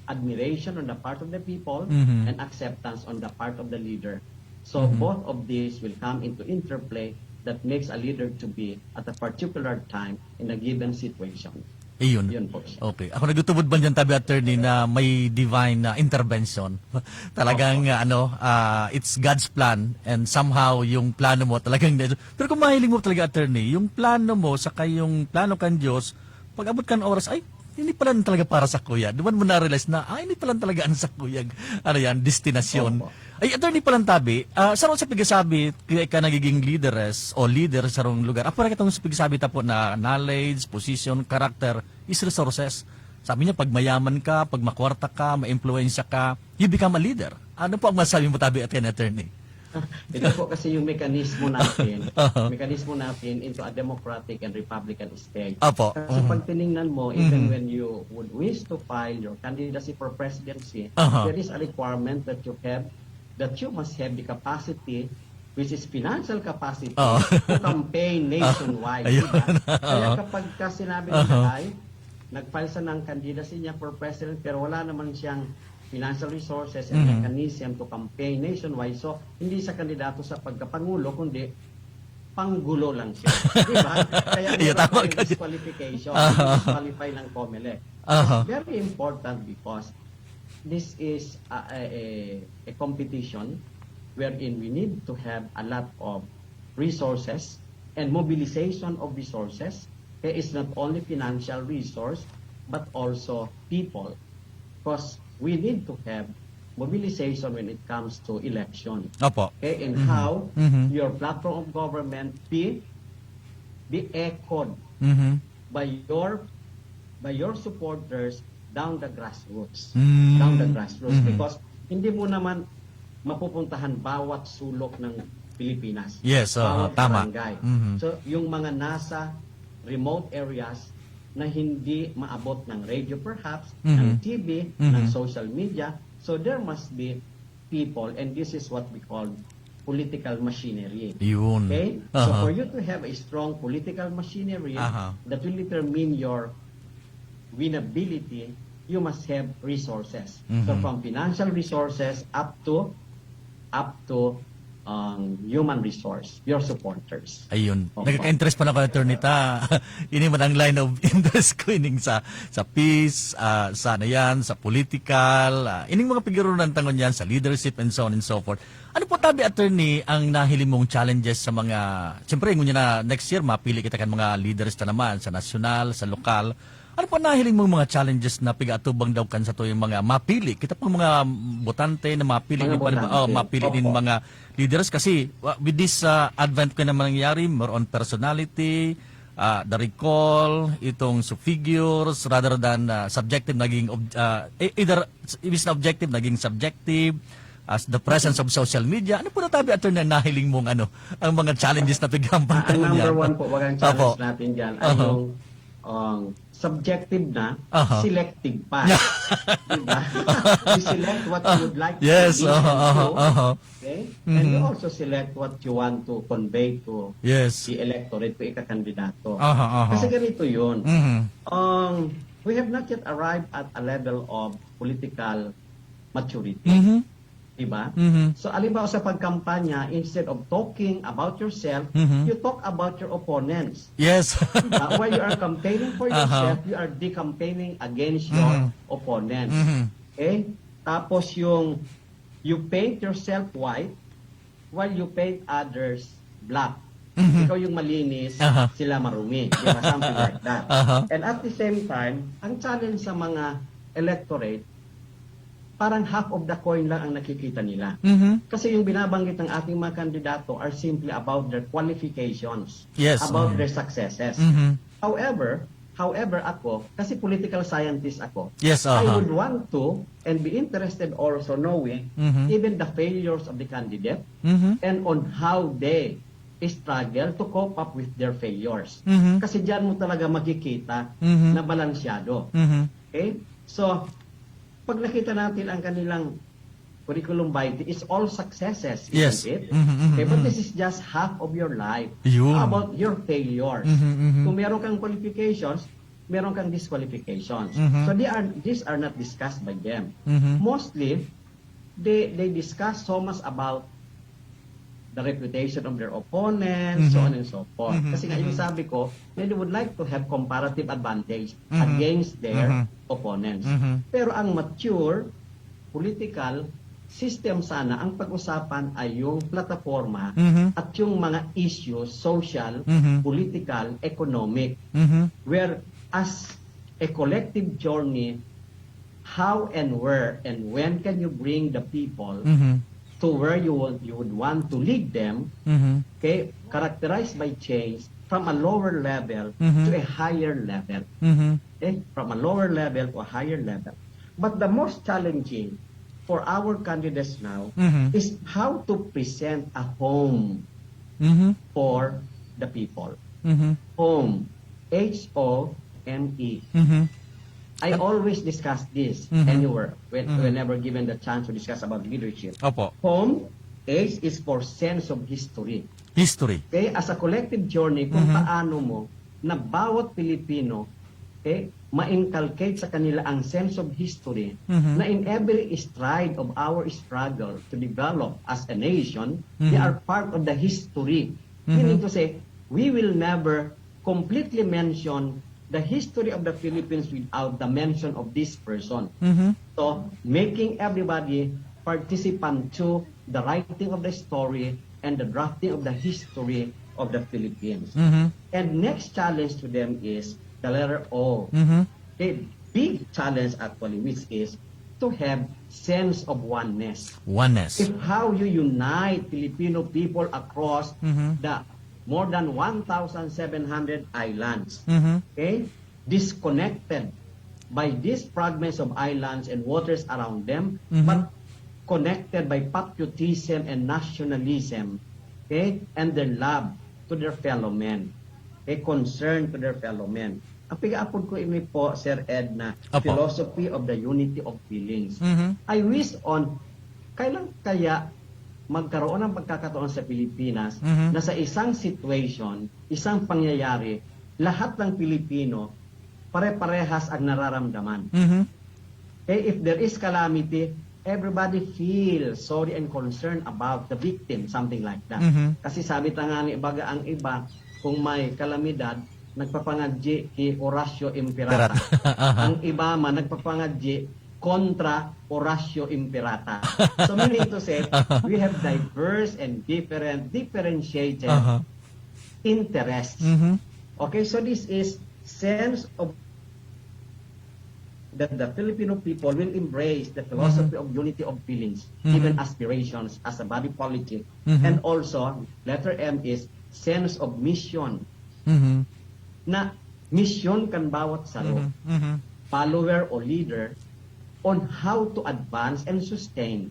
admiration on the part of the people Mhm. and acceptance on the part of the leader. So Mhm. both of these will come into interplay that makes a leader to be at a particular time in a given situation. Ayun. Yun po siya. Okay. Ako nagtutubod man dyan, tabi, attorney, na may divine na intervention. Talagang, Opo. uh, ano, uh, it's God's plan and somehow yung plano mo talagang... Pero kung mahiling mo talaga, attorney, yung plano mo saka yung plano kan Diyos, pag abot kan oras, ay, hindi pala talaga para sa kuya. Duman mo na-realize na, ay, hindi pala talaga ang sa kuya. Ano yan, destinasyon. Opo. Ay, attorney palang tabi, ah, sa sa pigasabi, kaya ka nagiging leaderess o leader sa sarong lugar. Apo na kitong sa pigasabi ta po na knowledge, position, character, is resources. Sabi niya, pag mayaman ka, pag makwarta ka, maimpluwensya ka, you become a leader. Ano po ang masabi mo tabi at yan, attorney? Ito po kasi yung mekanismo natin, Aha. Mekanismo natin into a democratic and republican state. Apo. Kasi Mhm. Pag tiningnan mo, even Mhm. when you would wish to file your candidacy for presidency, Aha. There is a requirement that you have, that you must have the capacity, which is financial capacity, Oo. To campaign nationwide. Ayun. Diba? Kaya Oo. Kapag ka sinabi nila Aha. ay, nag-file siya ng candidacy niya for president pero wala naman siyang financial resources and Mhm. mechanism to campaign nationwide. So, hindi siya kandidato sa pagkapangulo, kundi panggulo lang siya. Di ba? Kaya Iya, meron tama tayong ka dyan. Disqualification, Aha. Disqualify ng COMELEC. Aha. Very important because this is a, a, a, a competition wherein we need to have a lot of resources and mobilization of resources. Okay, it's not only financial resource, but also people. Because we need to have mobilization when it comes to election. Opo. Okay, and how Mhm. your platform of government be be echoed Mhm. by your by your supporters down the grassroots. Mm. Down the grassroots. Mhm. Because hindi mo naman mapupuntahan bawat sulok ng Pilipinas. Yes, oo, Bawat tama. barangay. Mhm. So, yung mga nasa remote areas na hindi maabot ng radio perhaps, Mhm. ng T V, Mhm. ng social media, so there must be people, and this is what we call political machinery. Yun. Okay? So Aha. for you to have a strong political machinery Aha. that will determine your winnability, you must have resources. So Mhm. from financial resources up to up to um, human resource, your supporters. Ayun. Opo. Nagka-interest pa na ko, attorney, ta. Ini man ang line of interest ko, ining sa sa peace, ah, sa ano yan, sa political, ah, ining mga pigurong tangon yan, sa leadership and so on and so forth. Ano po tabi, attorney, ang nahiling mong challenges sa mga, siyempre, ngunyan na next year, mapili kita kan mga leaders na naman sa nasyonal, sa lokal. Ano po nahiling mong mga challenges na pigatubang daw kan sa tuyong mga mapili? Kita po mga botante na mapili Mga din pa rin, botante. Oh, mapili din Opo. mga leaders kasi uh, with this uh, advent ko naman nangyayari, more on personality, uh, the recall, itong so figures rather than uh, subjective naging ob- uh, e- either ibis na objective naging subjective, as the presence of social media. Ano po natabi, attorney, ang nahiling mong ano, ang mga challenges na pighampang Ah, ang taon number yan? One po, bagang challenge Opo. Natin dyan ay Aha. Yung um, subjective na, Aha. Selective pa. Diba? You select what you would like Yes, to listen aha, aha, to. Aha. Okay? And you Mhm. Also select what you want to convey to Yes. The electorate, to ikakandidato. Aha, aha. Kasi ganito yun. Mhm. Um, we have not yet arrived at a level of political maturity. Mhm. Diba? Mhm. So, alimbawa sa pagkampanya, instead of talking about yourself, Mhm. You talk about your opponents. Yes. Diba? While you are campaigning for Aha. Yourself, you are decampaigning against your Mhm. Opponents. Mhm. Okay? Tapos yung you paint yourself white while you paint others black. Mhm. Ikaw yung malinis, Aha. Sila marumi. Diba? Something like that. Aha. And at the same time, ang challenge sa mga electorate, parang half of the coin lang ang nakikita nila. Mhm. Kasi yung binabanggit ng ating mga kandidato are simply about their qualifications, Yes, about mhm. their successes. Mhm. However, however ako, kasi political scientist ako, Yes, I aha. Would want to and be interested also knowing Mhm. Even the failures of the candidate Mhm. and on how they struggle to cope up with their failures. Mhm. Kasi diyan mo talaga makikita Mhm. Na balansyado. Mhm. Okay? So, pag nakita natin ang kanilang curriculum vitae, it's all successes, Yes. Isn't it? Mhm, mhm, Okay, but mhm. This is just half of your life. Yun. How about your failures? Mhm, mhm. Kung meron kang qualifications, meron kang disqualifications. Mhm. So they are these are not discussed by them. Mhm. Mostly, they they discuss so much about the reputation of their opponents, so Mhm. on and so forth. Mhm, Kasi nga, yung mhm. Sabi ko, they would like to have comparative advantage Mhm. Against their Mhm. Opponents. Mhm. Pero ang mature political system sana, ang pag-usapan ay yung plataforma Mhm. At yung mga issues, social, Mhm. Political, economic, Mhm. Where as a collective journey, how and where and when can you bring the people Mhm. To where you want you would want to lead them, Mhm. Okay, characterized by change from a lower level Mhm. To a higher level. Mhm. Okay, from a lower level to a higher level. But the most challenging for our candidates now Mhm. Is how to present a home Mhm. For the people. Mhm. Home. H O M E. Mhm. I always discuss this Mhm. Anywhere when, Mhm. Whenever given the chance to discuss about leadership. Opo. Home, H is for sense of history. History. Okay, as a collective journey kung Mhm. Paano mo na bawat Pilipino, okay, ma-inculcate sa kanila ang sense of history Mhm. Na in every stride of our struggle to develop as a nation, Mhm. They are part of the history. Mhm. Meaning to say, we will never completely mention the history of the Philippines without the mention of this person. Mhm. So, making everybody participant to the writing of the story and the drafting of the history of the Philippines. Mhm. And next challenge to them is the letter O. Mhm. A big challenge actually, which is to have sense of oneness. Oneness. If how you unite Filipino people across Mhm. the more than one thousand seven hundred islands, Mhm. okay, disconnected by these fragments of islands and waters around them, Mhm. but connected by patriotism and nationalism, okay, and their love to their fellow men, okay, concern to their fellow men. Ang pigaapod ko ini po, Sir Ed, na Apo. philosophy of the unity of feelings. Mhm. I wish on, kailan kaya magkaroon ng pagkakataon sa Pilipinas Mhm. na sa isang situation, isang pangyayari, lahat ng Pilipino pare-parehas ang nararamdaman. Mhm. Eh, if there is calamity, everybody feel sorry and concerned about the victim, something like that. Mhm. Kasi sabi ta nga ni baga ang iba, kung may kalamidad, nagpapangadji ki Horacio Imperata. Imperata. Aha. Ang iba man nagpapangadji kontra Horacio Imperata. So meaning to say, we have diverse and different, differentiated Aha. interests. Mhm. Okay, so this is sense of that the Filipino people will embrace the philosophy of unity of feelings, Mhm. even aspirations as a body politic. Mhm. And also, letter M is sense of mission. Mhm. Na mission kan bawat saro, Mhm. Mhm. follower o leader on how to advance and sustain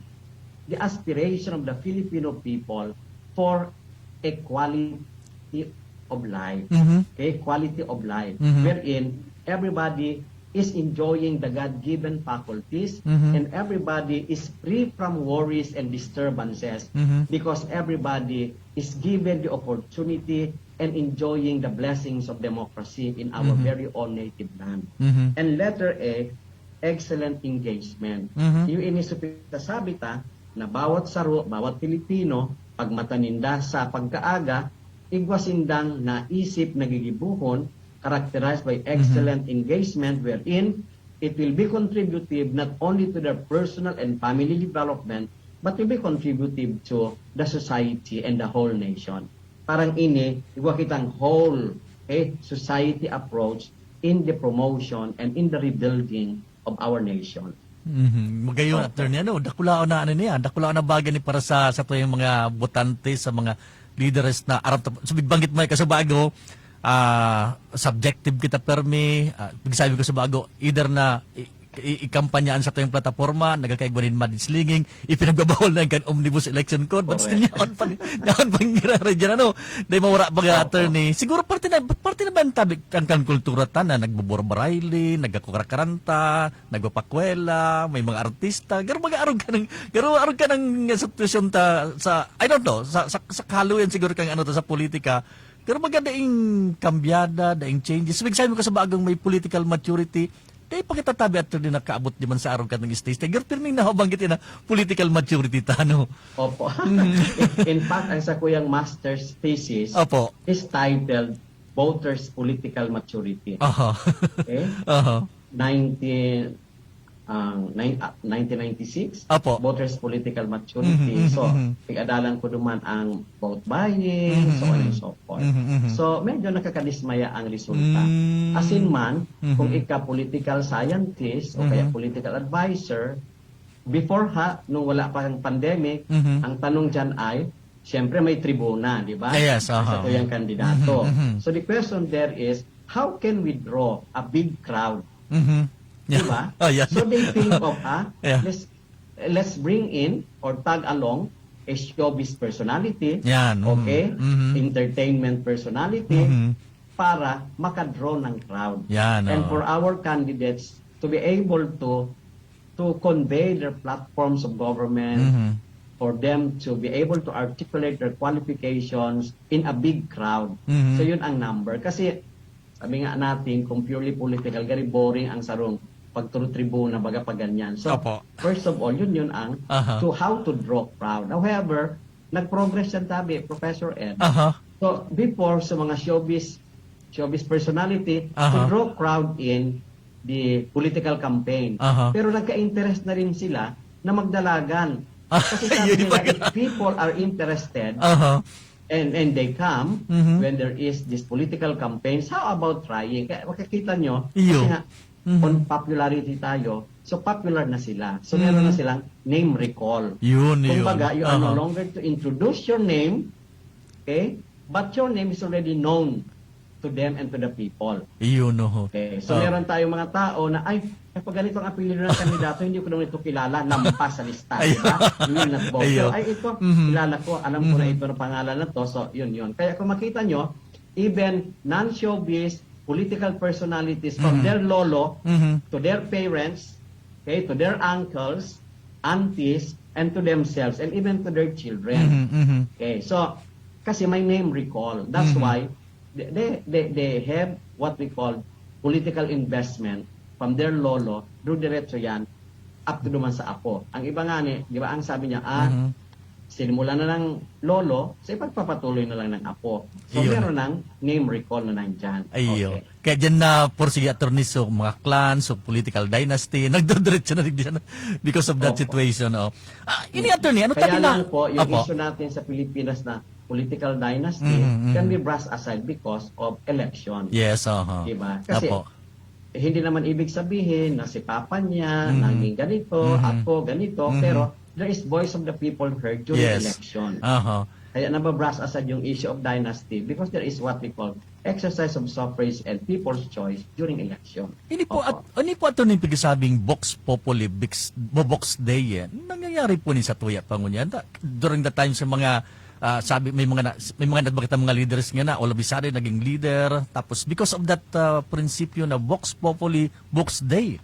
the aspiration of the Filipino people for a quality of life. Mhm. Okay, quality of life, Mhm. wherein everybody is enjoying the God-given faculties Mhm. and everybody is free from worries and disturbances Mhm. because everybody is given the opportunity and enjoying the blessings of democracy in our Mhm. very own native land. Mhm. And letter A, excellent engagement. Mhm. Yung ini sabi ta na bawat saro, bawat Pilipino, pag mata ninda sa pagkaaga, igwa sindang naisip, nagigibuhon, characterized by excellent engagement wherein it will be contributive not only to their personal and family development, but will be contributive to the society and the whole nation. Parang ini, igwa kitang whole, okay, society approach in the promotion and in the rebuilding of our nation. Mhm. Magayon, Opo. Attorney, ano, dakulaon na ano niya, dakulaon na bagay ni para sa, sa tuyang mga botante, sa mga leaders na aram ta-, so, bigbanggit mo, eh, kaso bago, ah, subjective kita permi, ah, sabi ko sa bago, either na i-, i-, ikampanyaan sa tuyang plataforma, nagkakaigwa nin mudslinging, ipinagbabawal na yung kan omnibus election code, but still Correct. yaon pa, yaon pang gira dyan, ano, dahil mawara pa nga Opo. Attorney. Siguro parte na, parte na ba ang tabi, ang kan kultura ta na nagbuburbarayli, nagkakukrakaranta, nagpapakwela, may mga artista, pero mag-aarog ka ng, pero arog ka ng sitwasyon ta, sa, I don't know, sa, sa, sa kaluyan siguro kang ano ta sa politika, pero maganda yung kambyada, daing changes. Ibig sabihin ko sa bagang may political maturity, dahil pakitatabi at din nakaabot di man sa arog ka ng stage. Pero pirming nahabanggit yun na political maturity ta, ano? Opo. In fact, ang sa kuyang master's thesis Opo. is titled Voters' Political Maturity. Aha. Okay? Aha. nineteen, ang nine- ah, nineteen ninety-six, Apo. Voters' Political Maturity. Mhm, mhm, So, mhm. pag-adalan ko duman ang vote buying, Mhm, so on mhm. and so forth. Mhm, mhm. So, medyo nakakadismaya ang resulta. Mm. Asin man, Mhm. kung ika political scientist o kaya Mhm. political advisor, before ha, nung wala pa ang pandemic, Mhm. ang tanong dyan ay, siyempre may tribuna, di ba? Yes, Sa aha. tuyang kandidato. Mhm, mhm. So the question there is, how can we draw a big crowd? Mhm. Di ba? Oh, yeah. So they think of, ah, Yeah. let's, let's bring in or tag along a showbiz personality, Yan, mhm. okay? Mhm. Entertainment personality, Mhm. para makadraw ng crowd. Yan, And oo. for our candidates to be able to to convey their platforms of government, Mhm. for them to be able to articulate their qualifications in a big crowd. Mhm. So yun ang number. Kasi sabi nga natin, kung purely political, gari boring ang sarong pagturutribuna, baga pa ganyan. So, Opo. first of all, yun yun ang Aha. to how to draw crowd. However, nag-progress yan tabi, Professor Ed. Aha. So, before, sa mga showbiz showbiz personality to Aha. draw crowd in the political campaign. Aha. Pero nagka-interest na rin sila na magdalagan. Kasi sabi Yun nila, pala. if people are interested Aha. and and they come Mhm. when there is this political campaigns, how about trying? Kaya makikita nyo, Iyo. kasi nga, Mhm. on popularity tayo, so popular na sila. So meron na Mhm. silang name recall. Yun, yun. Kumbaga, you are no Aha. longer to introduce your name, okay? But your name is already known to them and to the people. Yun, oho. Okay, so Oh. meron tayong mga tao na, "Ay, kapag ganito ang apelyido ng kandidato, hindi ko naman ito kilala, lampas sa lista." Ayun. Diba? You will not vote. Ayun. Pero, "Ay, ito, Mhm. kilala ko, alam ko na Mhm. ito na pangalan na to." So, yun, yun. Kaya kung makita nyo, even non-showbiz, political personalities from Mhm. their lolo Mhm. to their parents, okay, to their uncles, aunties, and to themselves, and even to their children. Mhm, mhm. Okay, so, kasi may name recall. That's Mhm. why they, they, they, they have what we call political investment from their lolo, dudiretso yan, up to duman sa apo. Ang iba nga ni, di ba, ang sabi niya, ah, Mhm. sinimulan na ng lolo, so ipagpapatuloy na lang ng apo. So, Iyon. Meron ng name recall na nandyan. Ayo. Okay. Kaya dyan na, por sige, attorney, so mga clans, so political dynasty, nagdodiretso na rin dyan because of that Opo. situation. Oh. Ah, ini, attorney, ano Kaya tabi na? lang po, yung Opo. issue natin sa Pilipinas na political dynasty Mhm, mhm. can be brushed aside because of election. Yes, aha. Diba? Kasi Opo. hindi naman ibig sabihin na si papa niya, Mhm. naging ganito, Mhm. ako ganito, Mhm. pero there is voice of the people heard during Yes. election. Aha. Kaya nababrush aside yung issue of dynasty because there is what we call exercise of suffrage and people's choice during election. Ini po, Opo. at, ini po ato ning pagsasabing Vox Populi, Bix-, Bo-, Vox Dei, eh. Nangyayari po ni sa tuya pa ngunyan. Da-, during the time sa mga, ah, sabi, may mga na, may mga nagbaga mga leaders nga na, all of a sudden, naging leader. Tapos, because of that ah, prinsipyo na Vox Populi, Vox Dei.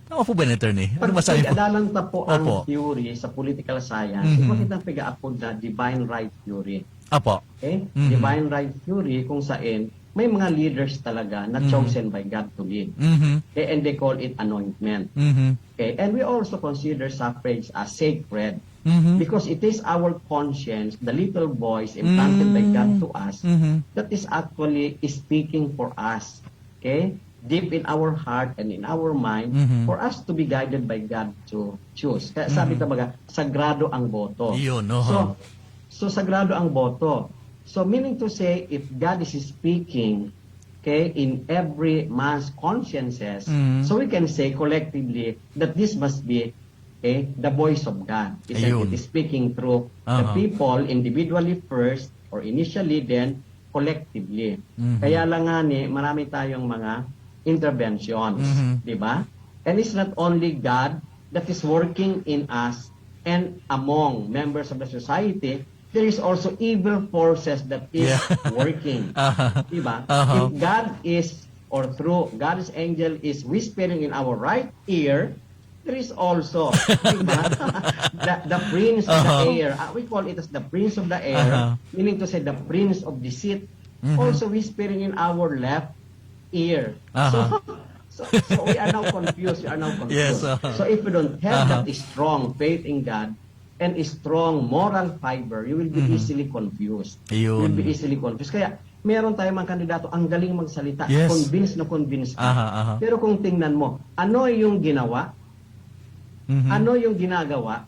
Tama po ba yun, attorney? Ano Pag masabi po? pinag-adalan ta po ang Opo. theory sa political science, Mhm. ito kitang pag-aapod na divine right theory. Apo. Okay? Mhm. Divine right theory kung saan may mga leaders talaga na Mhm. chosen by God to lead. Mhm. Okay? And they call it anointment. Mhm. Okay? And we also consider suffrage as sacred Mhm. because it is our conscience, the little voice implanted by God to us, Mhm. that is actually speaking for us. Okay? Deep in our heart and in our mind Mhm. for us to be guided by God to choose. Kaya sabi Mhm. talaga, sagrado ang boto. Yun, oho. So, so sagrado ang boto. So meaning to say, if God is speaking, okay, in every man's consciences, Mhm. so we can say collectively that this must be, okay, the voice of God. Isn't Ayun. It is speaking through the Aha. people individually first or initially, then collectively. Mhm. Kaya lang nga ni, marami tayong mga interventions, Mhm. di ba? And it's not only God that is working in us and among members of the society, there is also evil forces that is Yeah. working. Aha. Di ba? Aha. If God is, or through God's angel is whispering in our right ear, there is also, di ba? the, the prince of the Aha. air. Uh, we call it as the prince of the air, Aha. meaning to say the prince of deceit, Mhm. also whispering in our left ear. Aha. So, so, so we are now confused. We are now confused. Yes, aha. So if we don't have Aha. that strong faith in God and a strong moral fiber, you will be Mhm. easily confused. Ayun. You will be easily confused. Kaya meron tayong mga kandidato, ang galing magsalita, Yes. convinced na convinced ka. Aha, aha. Pero kung tingnan mo, ano yung ginawa, Mhm. ano yung ginagawa,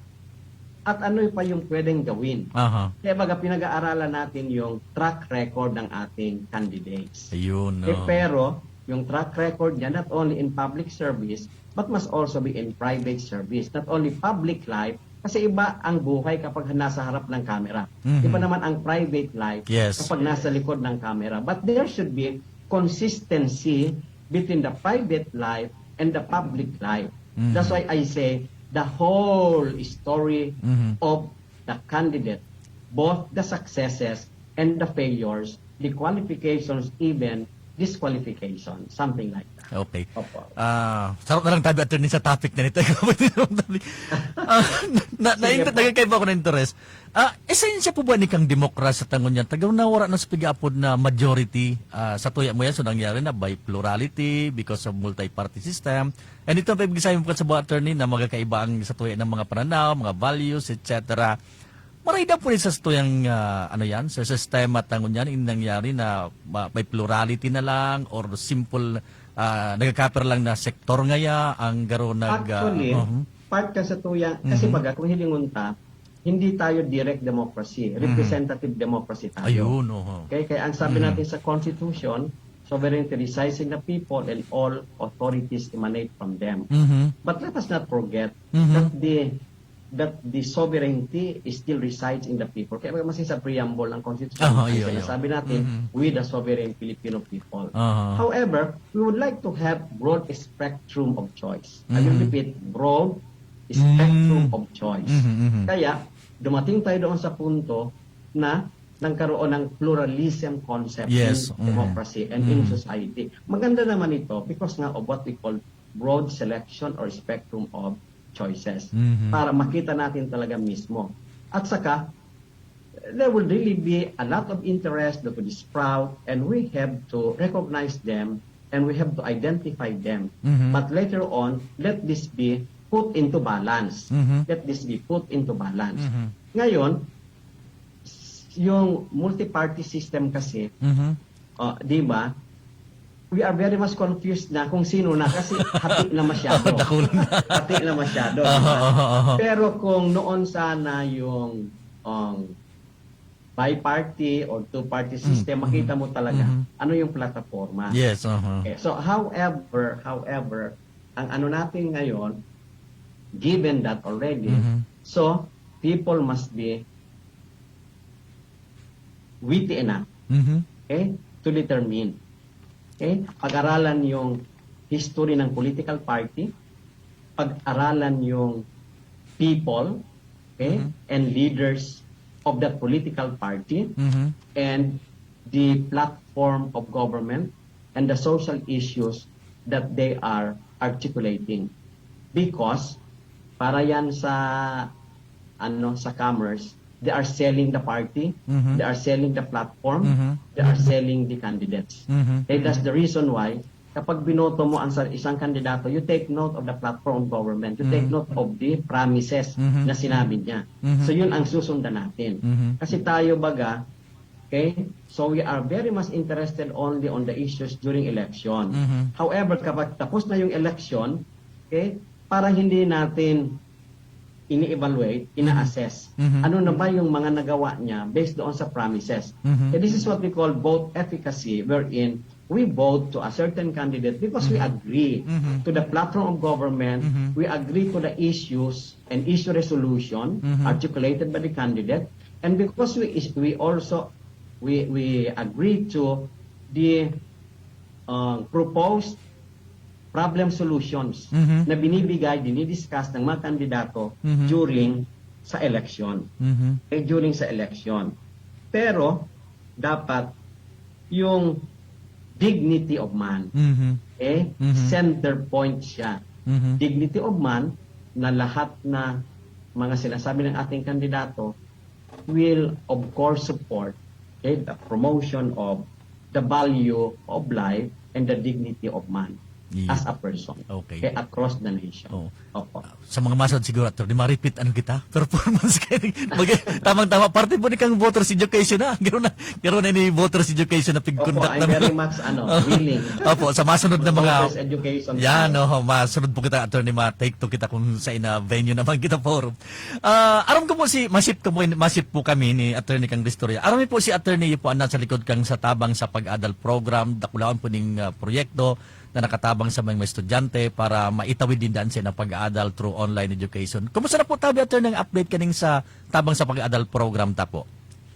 at ano pa yung pwedeng gawin. Aha. Kaya baga pinag-aaralan natin yung track record ng ating candidates. Ayun, Eh, no. pero yung track record niya, not only in public service, but must also be in private service. Not only public life, kasi iba ang buhay kapag nasa harap ng camera. Mhm. Iba naman ang private life Yes. kapag nasa likod ng camera. But there should be consistency between the private life and the public life. Mhm. That's why I say the whole story Mhm. of the candidate, both the successes and the failures, the qualifications, even disqualification, something like that. Okay. Opo. Ah, sarap na lang tabi, attorney, sa topic na nito. Ah, na, na, Sige na, po. nagkakaiba ako ng interes. Ah, esensya po ba ni kang demokrasya tangon yan? Tagaw na wala na sa pag-aapod na majority, ah, sa tuya mo yan, so nangyari na by plurality, because of multi-party system. And ito, pa ibig sabihin po sa buha, attorney, na magkakaiba ang sa tuya ng mga pananaw, mga values, et cetera. Para ida po sa tuyang, ah, ano yan, sa sistema ta ngunyan, in nangyari na ma-, may plurality na lang or simple, ah, nagkakapir lang na sektor ngaya ang garo nag, ah, Actually, mhm. part ka sa tuyang, kasi Mhm. baga, kung hilingon ta, hindi tayo direct democracy, Mhm. representative democracy tayo. Ayun, oho. Okay, kaya ang sabi Mhm. natin sa Constitution, sovereignty resides in the people and all authorities emanate from them. Mhm. But let us not forget Mhm. that the that the sovereignty is still resides in the people. Kaya mas sa preamble ng Constitution, Aha, ang iyo, iyo. sinasabi natin, Mhm. "We the sovereign Filipino people." Aha. However, we would like to have broad spectrum of choice. I will Mhm. repeat, broad spectrum Mm. of choice. Mhm, mhm. Kaya, dumating tayo doon sa punto na nagkaroon ng pluralism concept Yes, in mhm. democracy and in Mhm. society. Maganda naman ito because nga of what we call broad selection or spectrum of choices Mhm. para makita natin talaga mismo. At saka, there will really be a lot of interest that will sprout and we have to recognize them and we have to identify them. Mhm. But later on, let this be put into balance. Mhm. Let this be put into balance. Mhm. Ngayon, s-, yung multi-party system kasi, Mhm. oh, di ba? We are very much confused na kung sino na kasi hati na masyado. Dakul na. Hati na masyado, di Aha, ba? aha, aha. Pero kung noon sana yung, um, bi-party or two-party Mm, system, makita mhm, mo talaga mhm. ano yung plataforma. Yes, aha. Okay, so however, however, ang ano natin ngayon, given that already, Mhm. so people must be witty enough, Mhm. okay, to determine. Okay? Pag-aralan yung history ng political party, pag-aralan yung people, okay, Mhm. and leaders of that political party, Mhm. and the platform of government and the social issues that they are articulating. Because para yan sa, ano, sa commerce, they are selling the party, Mhm. they are selling the platform, Mhm. they are Mhm. selling the candidates. Mhm. Okay, that's Mhm. the reason why kapag binoto mo ang sa isang kandidato, you take note of the platform of government, you take Mhm. note of the promises Mhm. na sinabi niya. Mhm. So yun ang susundan natin. Mhm. Kasi tayo baga, okay, so we are very much interested only on the issues during election. Mhm. However, kapag tapos na yung election, okay, para hindi natin ini-evaluate, Mhm. ina-assess. Mhm. Ano na ba yung mga nagawa niya based doon sa promises? Mhm. And this is what we call vote efficacy, wherein we vote to a certain candidate because we Mhm. agree Mhm. to the platform of government, Mhm. we agree to the issues and issue resolution Mhm. articulated by the candidate, and because we is, we also, we, we agree to the, uh, proposed problem solutions Mhm. na binibigay, dinidiscuss ng mga kandidato Mhm. during sa election. Mhm. Eh, during sa election. Pero, dapat yung dignity of man, Mhm. eh, Mhm. center point siya. Mhm. Dignity of man na lahat na mga sinasabi ng ating kandidato will, of course, support, okay, the promotion of the value of life and the dignity of man Iyo. as a person, Okay. okay, across the nation. Oh. Opo. Sa mga masod siguro, Attorney, ma-repeat ano kita? Performance kayo. Mag-, tamang-tama. Parte po ni kang voters education na. Garo na, garo na ni voters education na Opo, pigconduct I'm namin. very much, ano, willing. Opo, sa masunod na mga Voters education Yan, tayo. Oho, masunod po kita, Attorney, ma-take to kita kung sa ina venue naman kita forum. Ah, aram ko po si, masip ko po, masip po kami ni Attorney Kang Ristorya. Aram po si Attorney po ang nasa likod kang sa Tabang sa Pag-adal program, dakulaon po ning, ah, proyekto na nakatabang sa mga estudyante para maitawid din daan sa pag-aadal through online education. Kumusta na po tabi, Attorney, ang update kaning sa Tabang sa Pag-adal program ta po?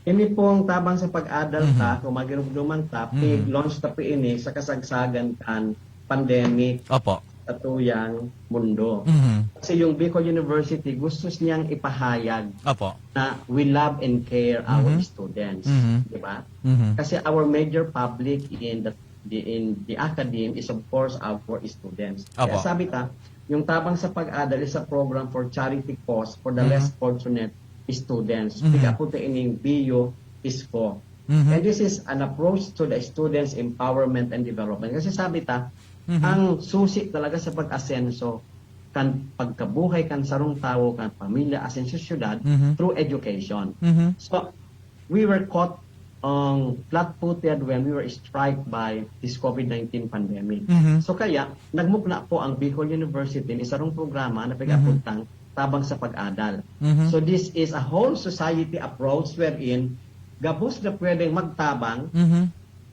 Ini pong Tabang sa Pag-adal Mhm. ta, kung magirumduman ta, Mhm. pig-launch ta po ini sa kasagsagan kan pandemic Opo. sa tuyang mundo. Mhm. Kasi yung Bicol University, gusto niyang ipahayag Opo. na we love and care our Mhm. students. Mhm. Di ba? Mhm. Kasi our major public in the, the, in the academe is, of course, our students. Kaya Opo. sabi ta, yung Tabang sa Pag-adal is a program for charity cause for the Mhm. less fortunate students. Mhm. Piga po ta ining B U is for. Mhm. And this is an approach to the students' empowerment and development. Kasi sabi ta, Mhm. ang susi talaga sa pag-asenso kan pagkabuhay kan sarong tawo, kan pamilya, asin sa syudad, Mhm. through education. Mhm. So, we were caught, um, flat-footed when we were struck by this COVID nineteen pandemic. Mhm. So kaya, nagmukna po ang Bicol University ni sarong programa na pag-apuntang Tabang sa Pag-adal. Mhm. So this is a whole society approach wherein gabos na pwedeng magtabang Mhm.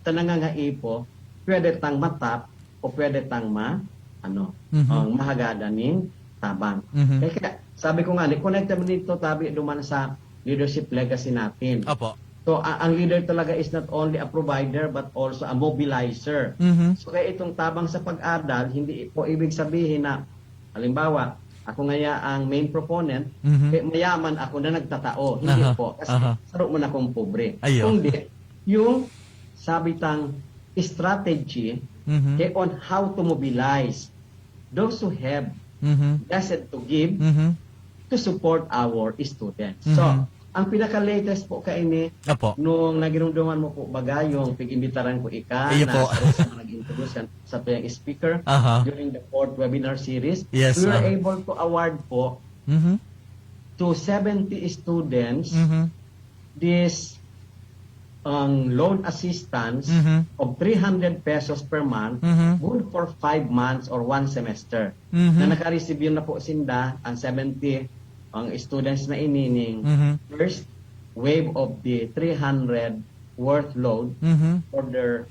sa nangangaipo, pwede tang matap o pwede tang ma, ano, Mhm. ang mahagadan ning tabang. Mhm. Kaya, kaya sabi ko nga, ni connected man dito tabi duman sa leadership legacy natin. Opo. So, a- ang leader talaga is not only a provider but also a mobilizer. Mhm. So, kaya itong tabang sa pag-adal, hindi po ibig sabihin na, halimbawa, ako ngaya ang main proponent, Mhm. kaya mayaman ako na nagtatao. Hindi Aha, po. Kasi aha. saro mo na kong pobre. Ayo. Kundi, yung sabi tang strategy Mhm. kaya on how to mobilize those who have Mhm. blessed to give Mhm. to support our students. So, Mhm. ang pinaka-latest po kaini, Opo. nung nagirumduman mo po baga yung pag-imbitaran ko ika Iyo na po. sa, sa mga nag-introduce yan sa tuyang speaker Aha. during the fourth webinar series, Yes, we were ah. able to award po Mhm. to seventy students Mhm. this ang loan assistance Mhm. of three hundred pesos per month, Mhm. good for five months or one semester. Mhm. Na naka-receive yun na po sinda, ang seventy, ang students na ini ning Mhm. first wave of the three hundred worth load Mhm. for their,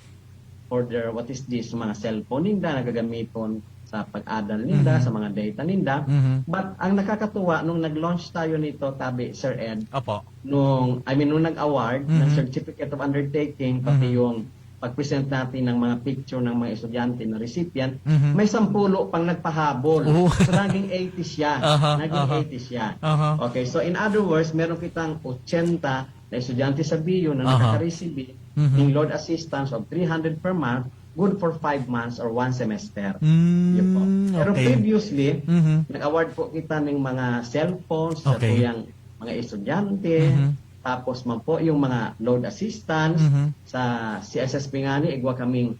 for their, what is this, mga cellphone ninda, nagagamiton sa pag-adal ninda, Mhm. sa mga data ninda. Mhm. But ang nakakatuwa, nung nag-launch tayo nito, tabi, Sir Ed, Opo. nung, I mean, nung nag-award ng Mhm. certificate of undertaking, pati Mhm. yung pag-present natin ng mga picture ng mga estudyante na recipient, Mhm. may sampulo pang nagpahabol. Oo. So, naging eighty siya. Aha, naging aha. eighty siya. Aha. Okay, so in other words, meron kitang ochenta na estudyante sa B U na Aha. nakaka-receive Mhm. ng load assistance of three hundred per month, good for five months or one semester. Mm, Yun po. Pero okay. previously, Mhm. nag-award po kita ng mga cellphones sa Okay. tuyang mga estudyante, Mhm. tapos man po yung mga load assistance. Mhm. Sa C S S P nga ni, igwa kaming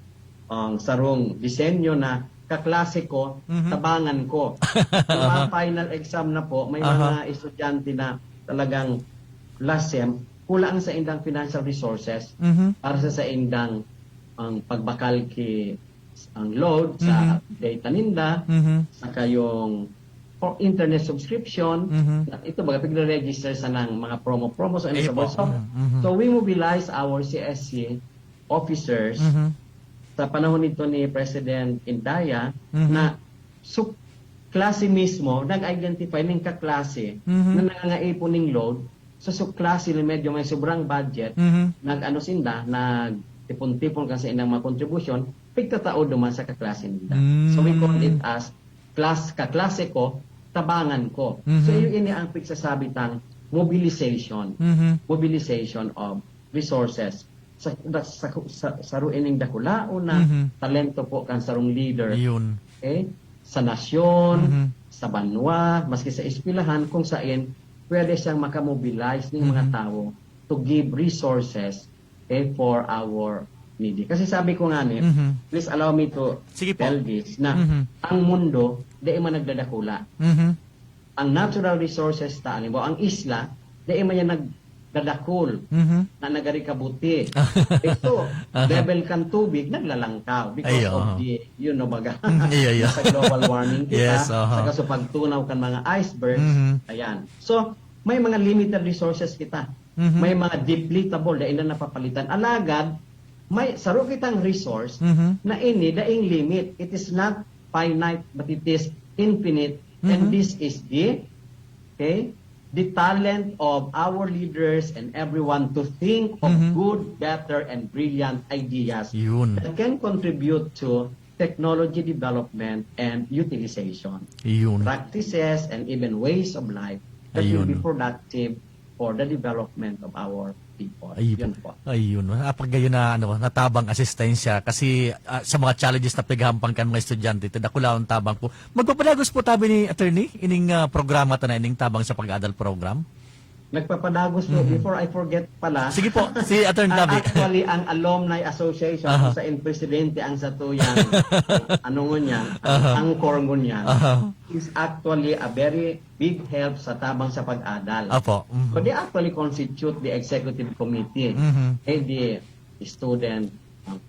ang sarong disenyo na kaklase ko, Mhm. tabangan ko. Yung mga final exam na po, may Aha. mga estudyante na talagang last sem, kulang sa indang financial resources Mhm. para sa saindang ang pagbakal ki ang load sa Mhm. data ninda, Mhm. saka yung for internet subscription, Mhm. na ito baga pigre-register sa nang mga promo-promo sa Ay, sa po. So, Mhm, mhm. so we mobilize our C S C officers Mhm. sa panahon nito ni President Indaya Mhm. na su klase mismo nag-identify ning kaklase Mhm. na nangangaipon ning load sa su klase na medyo may sobrang budget, Mhm. nag-ano sinda, nagtipon-tipon kan sa indang mga kontribusyon, pigtatao duman sa kaklase ninda. So we call it Mm. as class, kaklase ko, tabangan ko. Mhm. So yun ini ang pigsasabi tang mobilization. Mhm. Mobilization of resources. Sa, sa, sa, sa ruining dakulaon na Mhm. talento po kan sarong leader. Yun. Okay? Sa nasyon, Mhm. sa banwa, maski sa eskwelahan, kung sain pwede siyang makamobilize ng mga Mhm. tao to give resources, okay, for our needy. Kasi sabi ko nga ni, Mhm. please allow me to Sige po. tell this, na Mhm. ang mundo, di man nagdadakula. Mhm. Ang natural resources ta, halimbawa, ang isla, di man yan nagdadakul Mhm. na nagari kabuti. Ito, Aha. level kan tubig, naglalangkaw because Ay, of aha. the, you know, baga, Mm, iyo, iyo. sa global warming kita, Yes, aha. saka sa pagtunaw kan mga icebergs, Mhm. ayan. So, may mga limited resources kita. Mhm. May mga depletable, dahil na napapalitan. Alagad, may saro kitang resource Mhm. na ini, daing limit. It is not finite, but it is infinite. And Mhm. this is the, okay, the talent of our leaders and everyone to think of Mhm. good, better, and brilliant ideas Yun. that can contribute to technology development and utilization, Yun. practices, and even ways of life that will be Ayun. productive for the development of our people. Ayun Yun po. po. Ayun. Apag gayon na, ano, natabang asistensya kasi, ah, sa mga challenges na pighampang kan mga estudyante, ito, dakulaon tabang po. Magpapadagos po tabi ni attorney, ining, ah, programa ta na, ining Tabang sa Pag-adal program. Nagpapadagos po, Mhm. before I forget pala, Sige po, si Attorney ah, David. Actually, ang alumni association, Aha. kung saan presidente ang satuyan, ano ngunyan, ang Aha. angkor ngunyan, Aha. is actually a very big help sa tabang sa pag-adal. Apo. Mhm. So they actually constitute the executive committee. Mhm. Eh, the student, uh,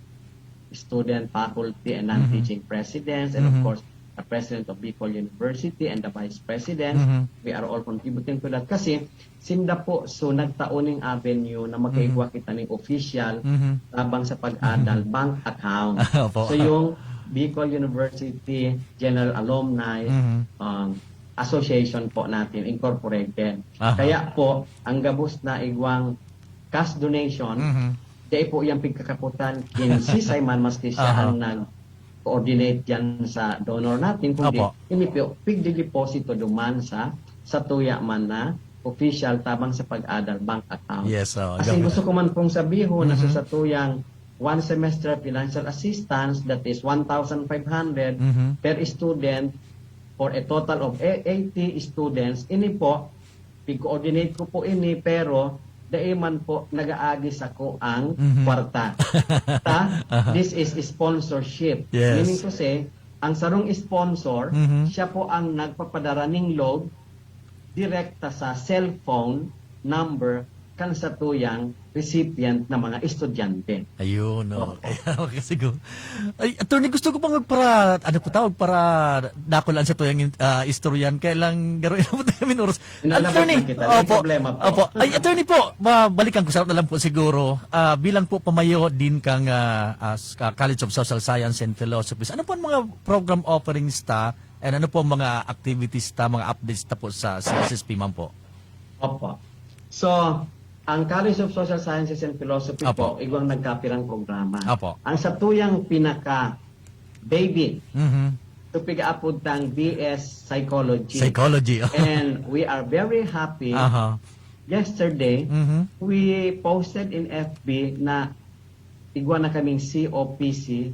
student, faculty, and non-teaching presidents, and of Mhm. course, the president of Bicol University and the vice president. Mhm. We are all contributing to that. Kasi, sinda po, so nagtao ning avenue na makaigwa kita ning official Mhm. tabang sa pag-adal bank account. Opo. So, yung Bicol University General Alumni Mhm. um, Association po natin, Incorporated. Aha. Kaya po, ang gabos na igwang cash donation, Mhm. dai po yung pigkakaputan, kinsi Simon, maski siya Aha. ang nag-coordinate dyan sa donor natin, kundi Opo. ini po, pigdideposito duman sa, sa tuya man na official tabang sa pag-adal bank account. Yes, oh, Kasi gamit. Gusto ko man pong sabihin na Mhm. sa satuyang one semester financial assistance, that is one thousand five hundred Mhm. per student for a total of eighty students. Ini po, pig-coordinate ko po ini, pero dai man po nag-aagi sako ang Mhm. kwarta. Ta, Aha. This is sponsorship. Yes. Meaning to say, ang sarong sponsor, Mhm. siya po ang nagpapadara ning load direkta sa cellphone number kan satuyang recipient na mga estudyante. Ayun, no. Opo. Kaya kasi gu- Ay, attorney, gusto ko pang magpara, ano po tawag, para dakul ang satuyang, ah, istoryan. Kaya lang, garo na po tayo minuros. Inalabot Attorney, lang kita. May opo, problema po. Opo. Ay, attorney po, babalikan ko sa na lang po siguro. Ah, bilang po pamayo din kang ah, as, ah, College of Social Science and Philosophy, ano po ang mga program offerings ta and ano po ang mga activities ta, mga updates ta po sa C S S P, ma'am po? Opo. So, ang College of Social Sciences and Philosophy Opo. po, igwang nagkapirang programa. Opo. Ang satuyang pinaka-baby, Mhm. so pigaapod tang B S Psychology. Psychology. And we are very happy. Aha. Yesterday, Mhm. we posted in F B na igwa na kaming C O P C,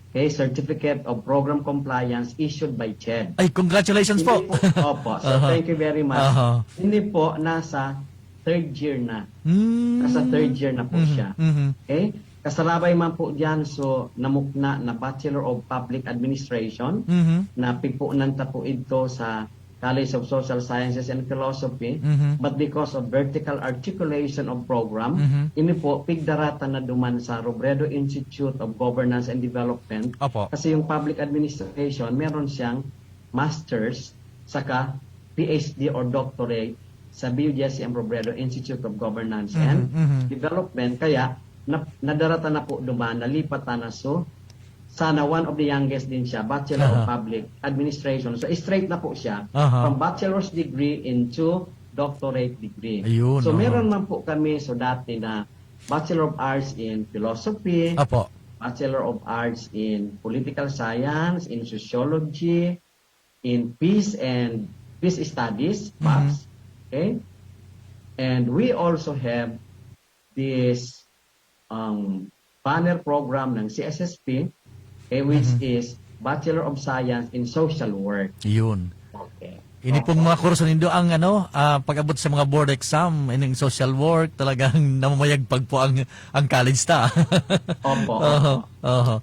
okay, Certificate of Program Compliance issued by CHED. Ay, congratulations po. Hindi po. Opo. So, Aha. Thank you very much. Aha. Hindi po, nasa third year na. Mm. Nasa third year na po Mhm, siya. mhm. Okay? Kasarabay man po dyan, so namukna na Bachelor of Public Administration, Mhm. na pigpunan ta po ito sa College of Social Sciences and Philosophy, Mhm. but because of vertical articulation of program, Mhm. ini po, pigdarata na duman sa Robredo Institute of Governance and Development. Opo. Kasi yung public administration, meron siyang master's, saka P H D or doctorate sa B U G S M Robredo Institute of Governance Mhm, and mhm. Development. Kaya, na, nadarata na po duman, nalipat na so, sana one of the youngest din siya, Bachelor of Aha. Public Administration. So, straight na po siya Aha. from bachelor's degree into doctorate degree. Ayun, So, aha. Meron man po kami, so dati na Bachelor of Arts in Philosophy, Opo. Bachelor of Arts in Political Science, in Sociology, in Peace and Peace Studies, Mhm. PAPS. Okay? And we also have this um, banner program ng C S S P, okay, which Mhm. is Bachelor of Science in Social Work. Yun. Okay. Ini pong mga kurso nindo ang ano, ah, pag-abot sa mga board exam, ining social work, talagang namamayagpag po ang, ang college ta. Opo, Oho, opo. Oho.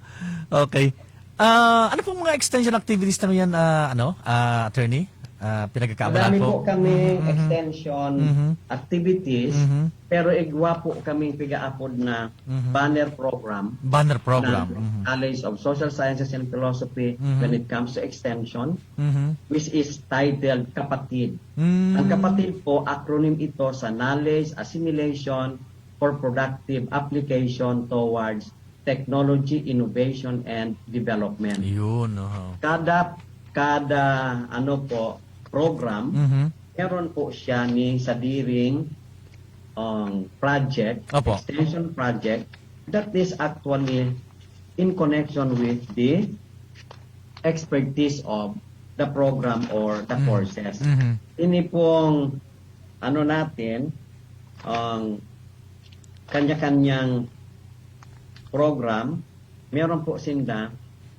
Okay. Ah, ano pong mga extension activities na yan, ah, ano, ah, attorney? Ah, pinagkakaabalahan Madami po? po kami Mhm. extension Mhm. activities, Mhm. pero igwa po kaming pigaapod na Mhm. banner program Banner program. ng Mhm. College of Social Sciences and Philosophy Mhm. when it comes to extension, Mhm. which is titled Kapatid. Mm. Ang Kapatid po, acronym ito sa Knowledge Assimilation for Productive Application Towards Technology Innovation and Development. Yun, oho. Kada kada ano po program, Mhm. meron po siya ni sadiring um, project, Opo. Extension project that is actually in connection with the expertise of the program or the Mhm. courses. Mhm. Ini pong ano natin, ang kanya-kanyang program, meron po sinda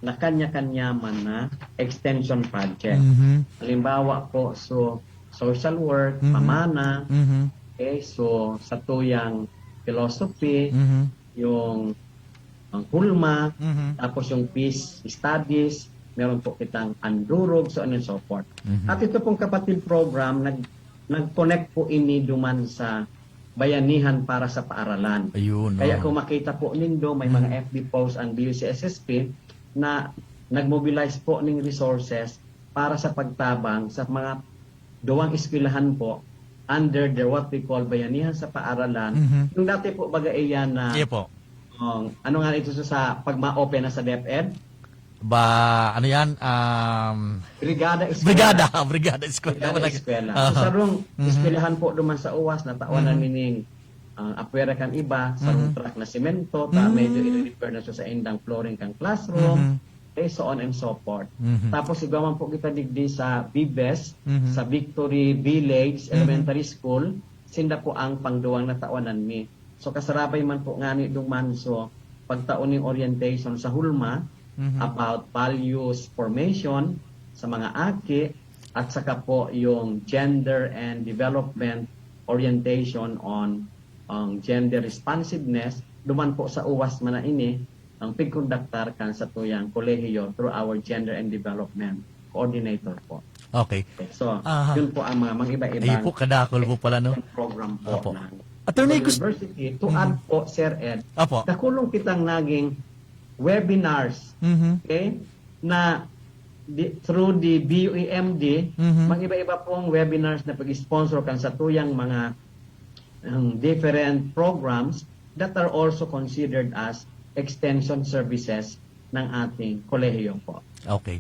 na kanya-kanya man na extension project. Mhm. Halimbawa po, so social work, Mhm. pamana, Mhm. Okay, so sa tuyang philosophy, Mhm. yung ang hulma, Mhm. tapos yung peace studies, meron po kitang andurog, so on and so forth. Mhm. At ito pong kapatid program, nag, nag-connect po ini duman sa Bayanihan para sa Paaralan. Ayun, Kaya no? kung makita po nindo, may mga Mhm. F B posts ang D U C S S P na nag-mobilize po ng resources para sa pagtabang sa mga duwang eskwelahan po under the what we call Bayanihan sa Paaralan. Mhm. Yung dati po baga iyan na, Iya po. um, ano nga ito sa, sa pag ma-open na sa DepEd? Ba, ano yan? Um, Brigada Eskwela. Brigada, Brigada Eskwela. Brigada Wala- Eskwela. Aha. So, sarong Mhm. eskwelahan po duman sa uwas, natawan na Mhm. nining, ah, apwera kan iba, sarong Mhm. truck na simento, ta Mhm. medyo i-repair na siya sa indang flooring kan classroom, Mhm. okay, so on and so forth. Mhm. Tapos, igwa man po kita digdi sa Bibes, Mhm. sa Victory Village Mhm. Elementary School, sinda po ang pangduwang natawanan mi. So, kasarabay man po ngani duman, so, pagtao ning orientation sa Hulma Mhm. about values formation sa mga aki, at saka po yung gender and development orientation on, on gender responsiveness, duman po sa uwas man na ini, ang pigkondaktar kan sa tuyang kolehiyo through our gender and development coordinator po. Okay. Okay, so, Aha. yun po ang mga, mga iba-ibang Ay po, kadakol po pala, no? program po Opo. ng Attorney, Global gusto University. To Mhm. add po, Sir Ed, Opo. dakulong kitang naging webinars, Mhm. okay, na di, through the B U E M D, Mhm. mag-iba-iba pong webinars na pag-sponsor kan sa tuyang mga, um, different programs that are also considered as extension services ng ating kolehiyo po. Okay.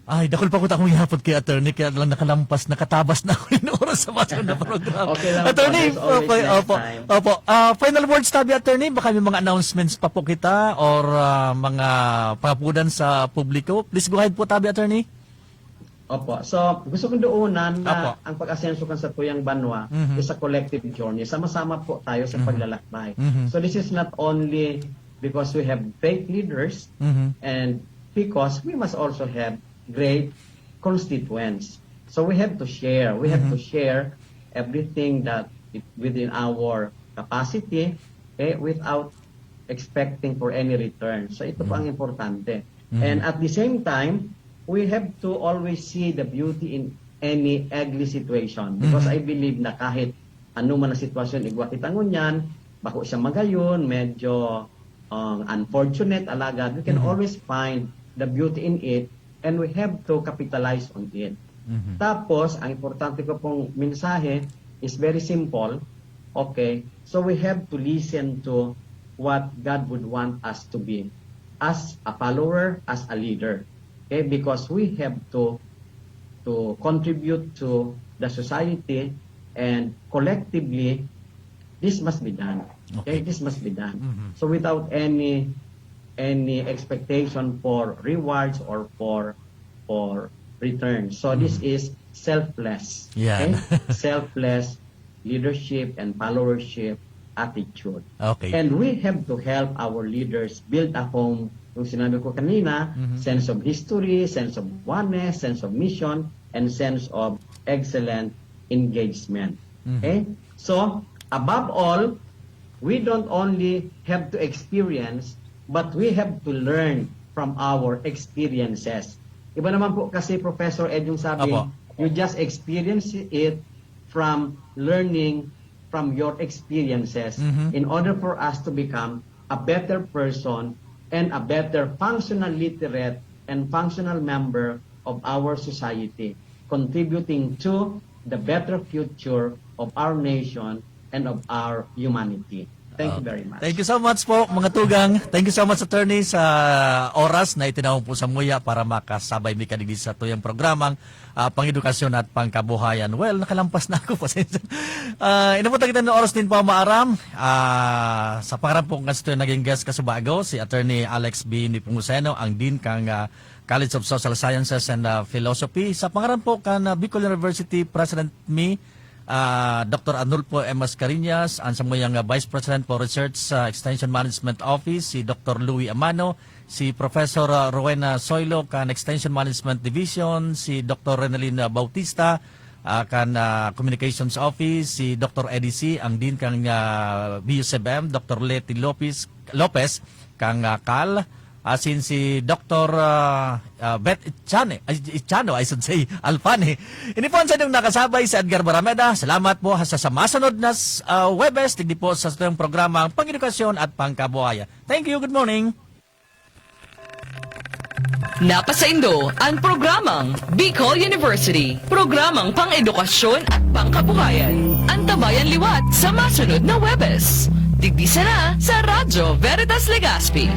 Ay, dakul pa ko ta akong ihapot kay attorney, kaya lang nakalampas, nakatabas na ako yung oras sa basang na programa. Okay lang po. Attorney, There's always okay, next opo, time. opo. Ah, final words tabi, attorney, baka may mga announcements pa po kita or, ah, mga pangapudan sa publiko. Please go ahead po tabi, attorney. Opo. So, gusto kong doonan na Opo. ang pag-asenso kan sa tuyang banwa Mhm. is a collective journey. Sama-sama po tayo sa Mhm. paglalakbay. Mhm. So, this is not only because we have great leaders Mhm. and because we must also have great constituents. So, we have to share. We have Mhm. to share everything that it, within our capacity, eh, without expecting for any return. So, ito po Mhm. ang importante. Mhm. And at the same time, we have to always see the beauty in any ugly situation. Because Mhm. I believe na kahit ano man ang sitwasyon, igwa kita ngunyan, bako siya magayon, medyo, um, unfortunate, alagad we can Mhm. always find the beauty in it and we have to capitalize on it. Mhm. Tapos, ang importante ko pong mensahe is very simple. Okay? So, we have to listen to what God would want us to be as a follower, as a leader. Okay? Because we have to, to contribute to the society and collectively, this must be done. Okay? Okay. This must be done. Mhm. So, without any, any expectation for rewards or for, for returns. So, this Mhm. is selfless. Yeah. Okay? Selfless leadership and followership attitude. Okay. And we have to help our leaders build a home, yung sinabi ko kanina, Mhm. sense of history, sense of oneness, sense of mission, and sense of excellent engagement. Mhm. Okay? So, above all, we don't only have to experience, but we have to learn from our experiences. Iba naman po kasi, Professor Ed, yung sabi, Opo. you just experience it from learning from your experiences Mhm. in order for us to become a better person and a better functional literate and functional member of our society, contributing to the better future of our nation and of our humanity. Thank you Ah, very much. Thank you so much po, mga tugang. Thank you so much, attorney, sa oras na itinawag po sa muya para makasabay mi kadigdi sa tuyang programang, ah, pang-edukasyon at pangkabuhayan. Well, nakalampas na ako, pasensya. Ah, inabot na kita ng oras din po, maaram. Ah, sa pangaran po ng naging guest kasubago, si Attorney Alex B. Nepomuceno, ang Dean kang, ah, College of Social Sciences and, ah, Philosophy. Sa pangaran po kan, ah, Bicol University President mi, ah, Doctor Arnulfo M. Mascarenhas, ang samuyang, ah, Vice President for Research sa Extension Management Office, si Doctor Louis Amano, si Professor, ah, Rowena Soilo kan Extension Management Division, si Doctor Renalyn, ah, Bautista, ah, kan, ah, Communications Office, si Doktor Eddie C, ang Dean kan, ah, B U S B M, Doktor Leti Lopez, Lopez, kan, ah, kal, asin si Doktor, ah, ah, Beth Ichane, ay, Ichano, I should say, Alfani. Ini po ang sa inyong nakasabay, si Edgar Barameda. Salamat po ha, sa, sa masunod na s-, ah, Webes, digdi po sa atong programang Pang-edukasyon at Pangkabuhayan. Thank you, good morning. Napasaindo ang programang Bicol University, programang pang-edukasyon at pangkabuhayan. Antabayan liwat sa masunod na Webes. Digdi sana sa Radyo Veritas Legazpi.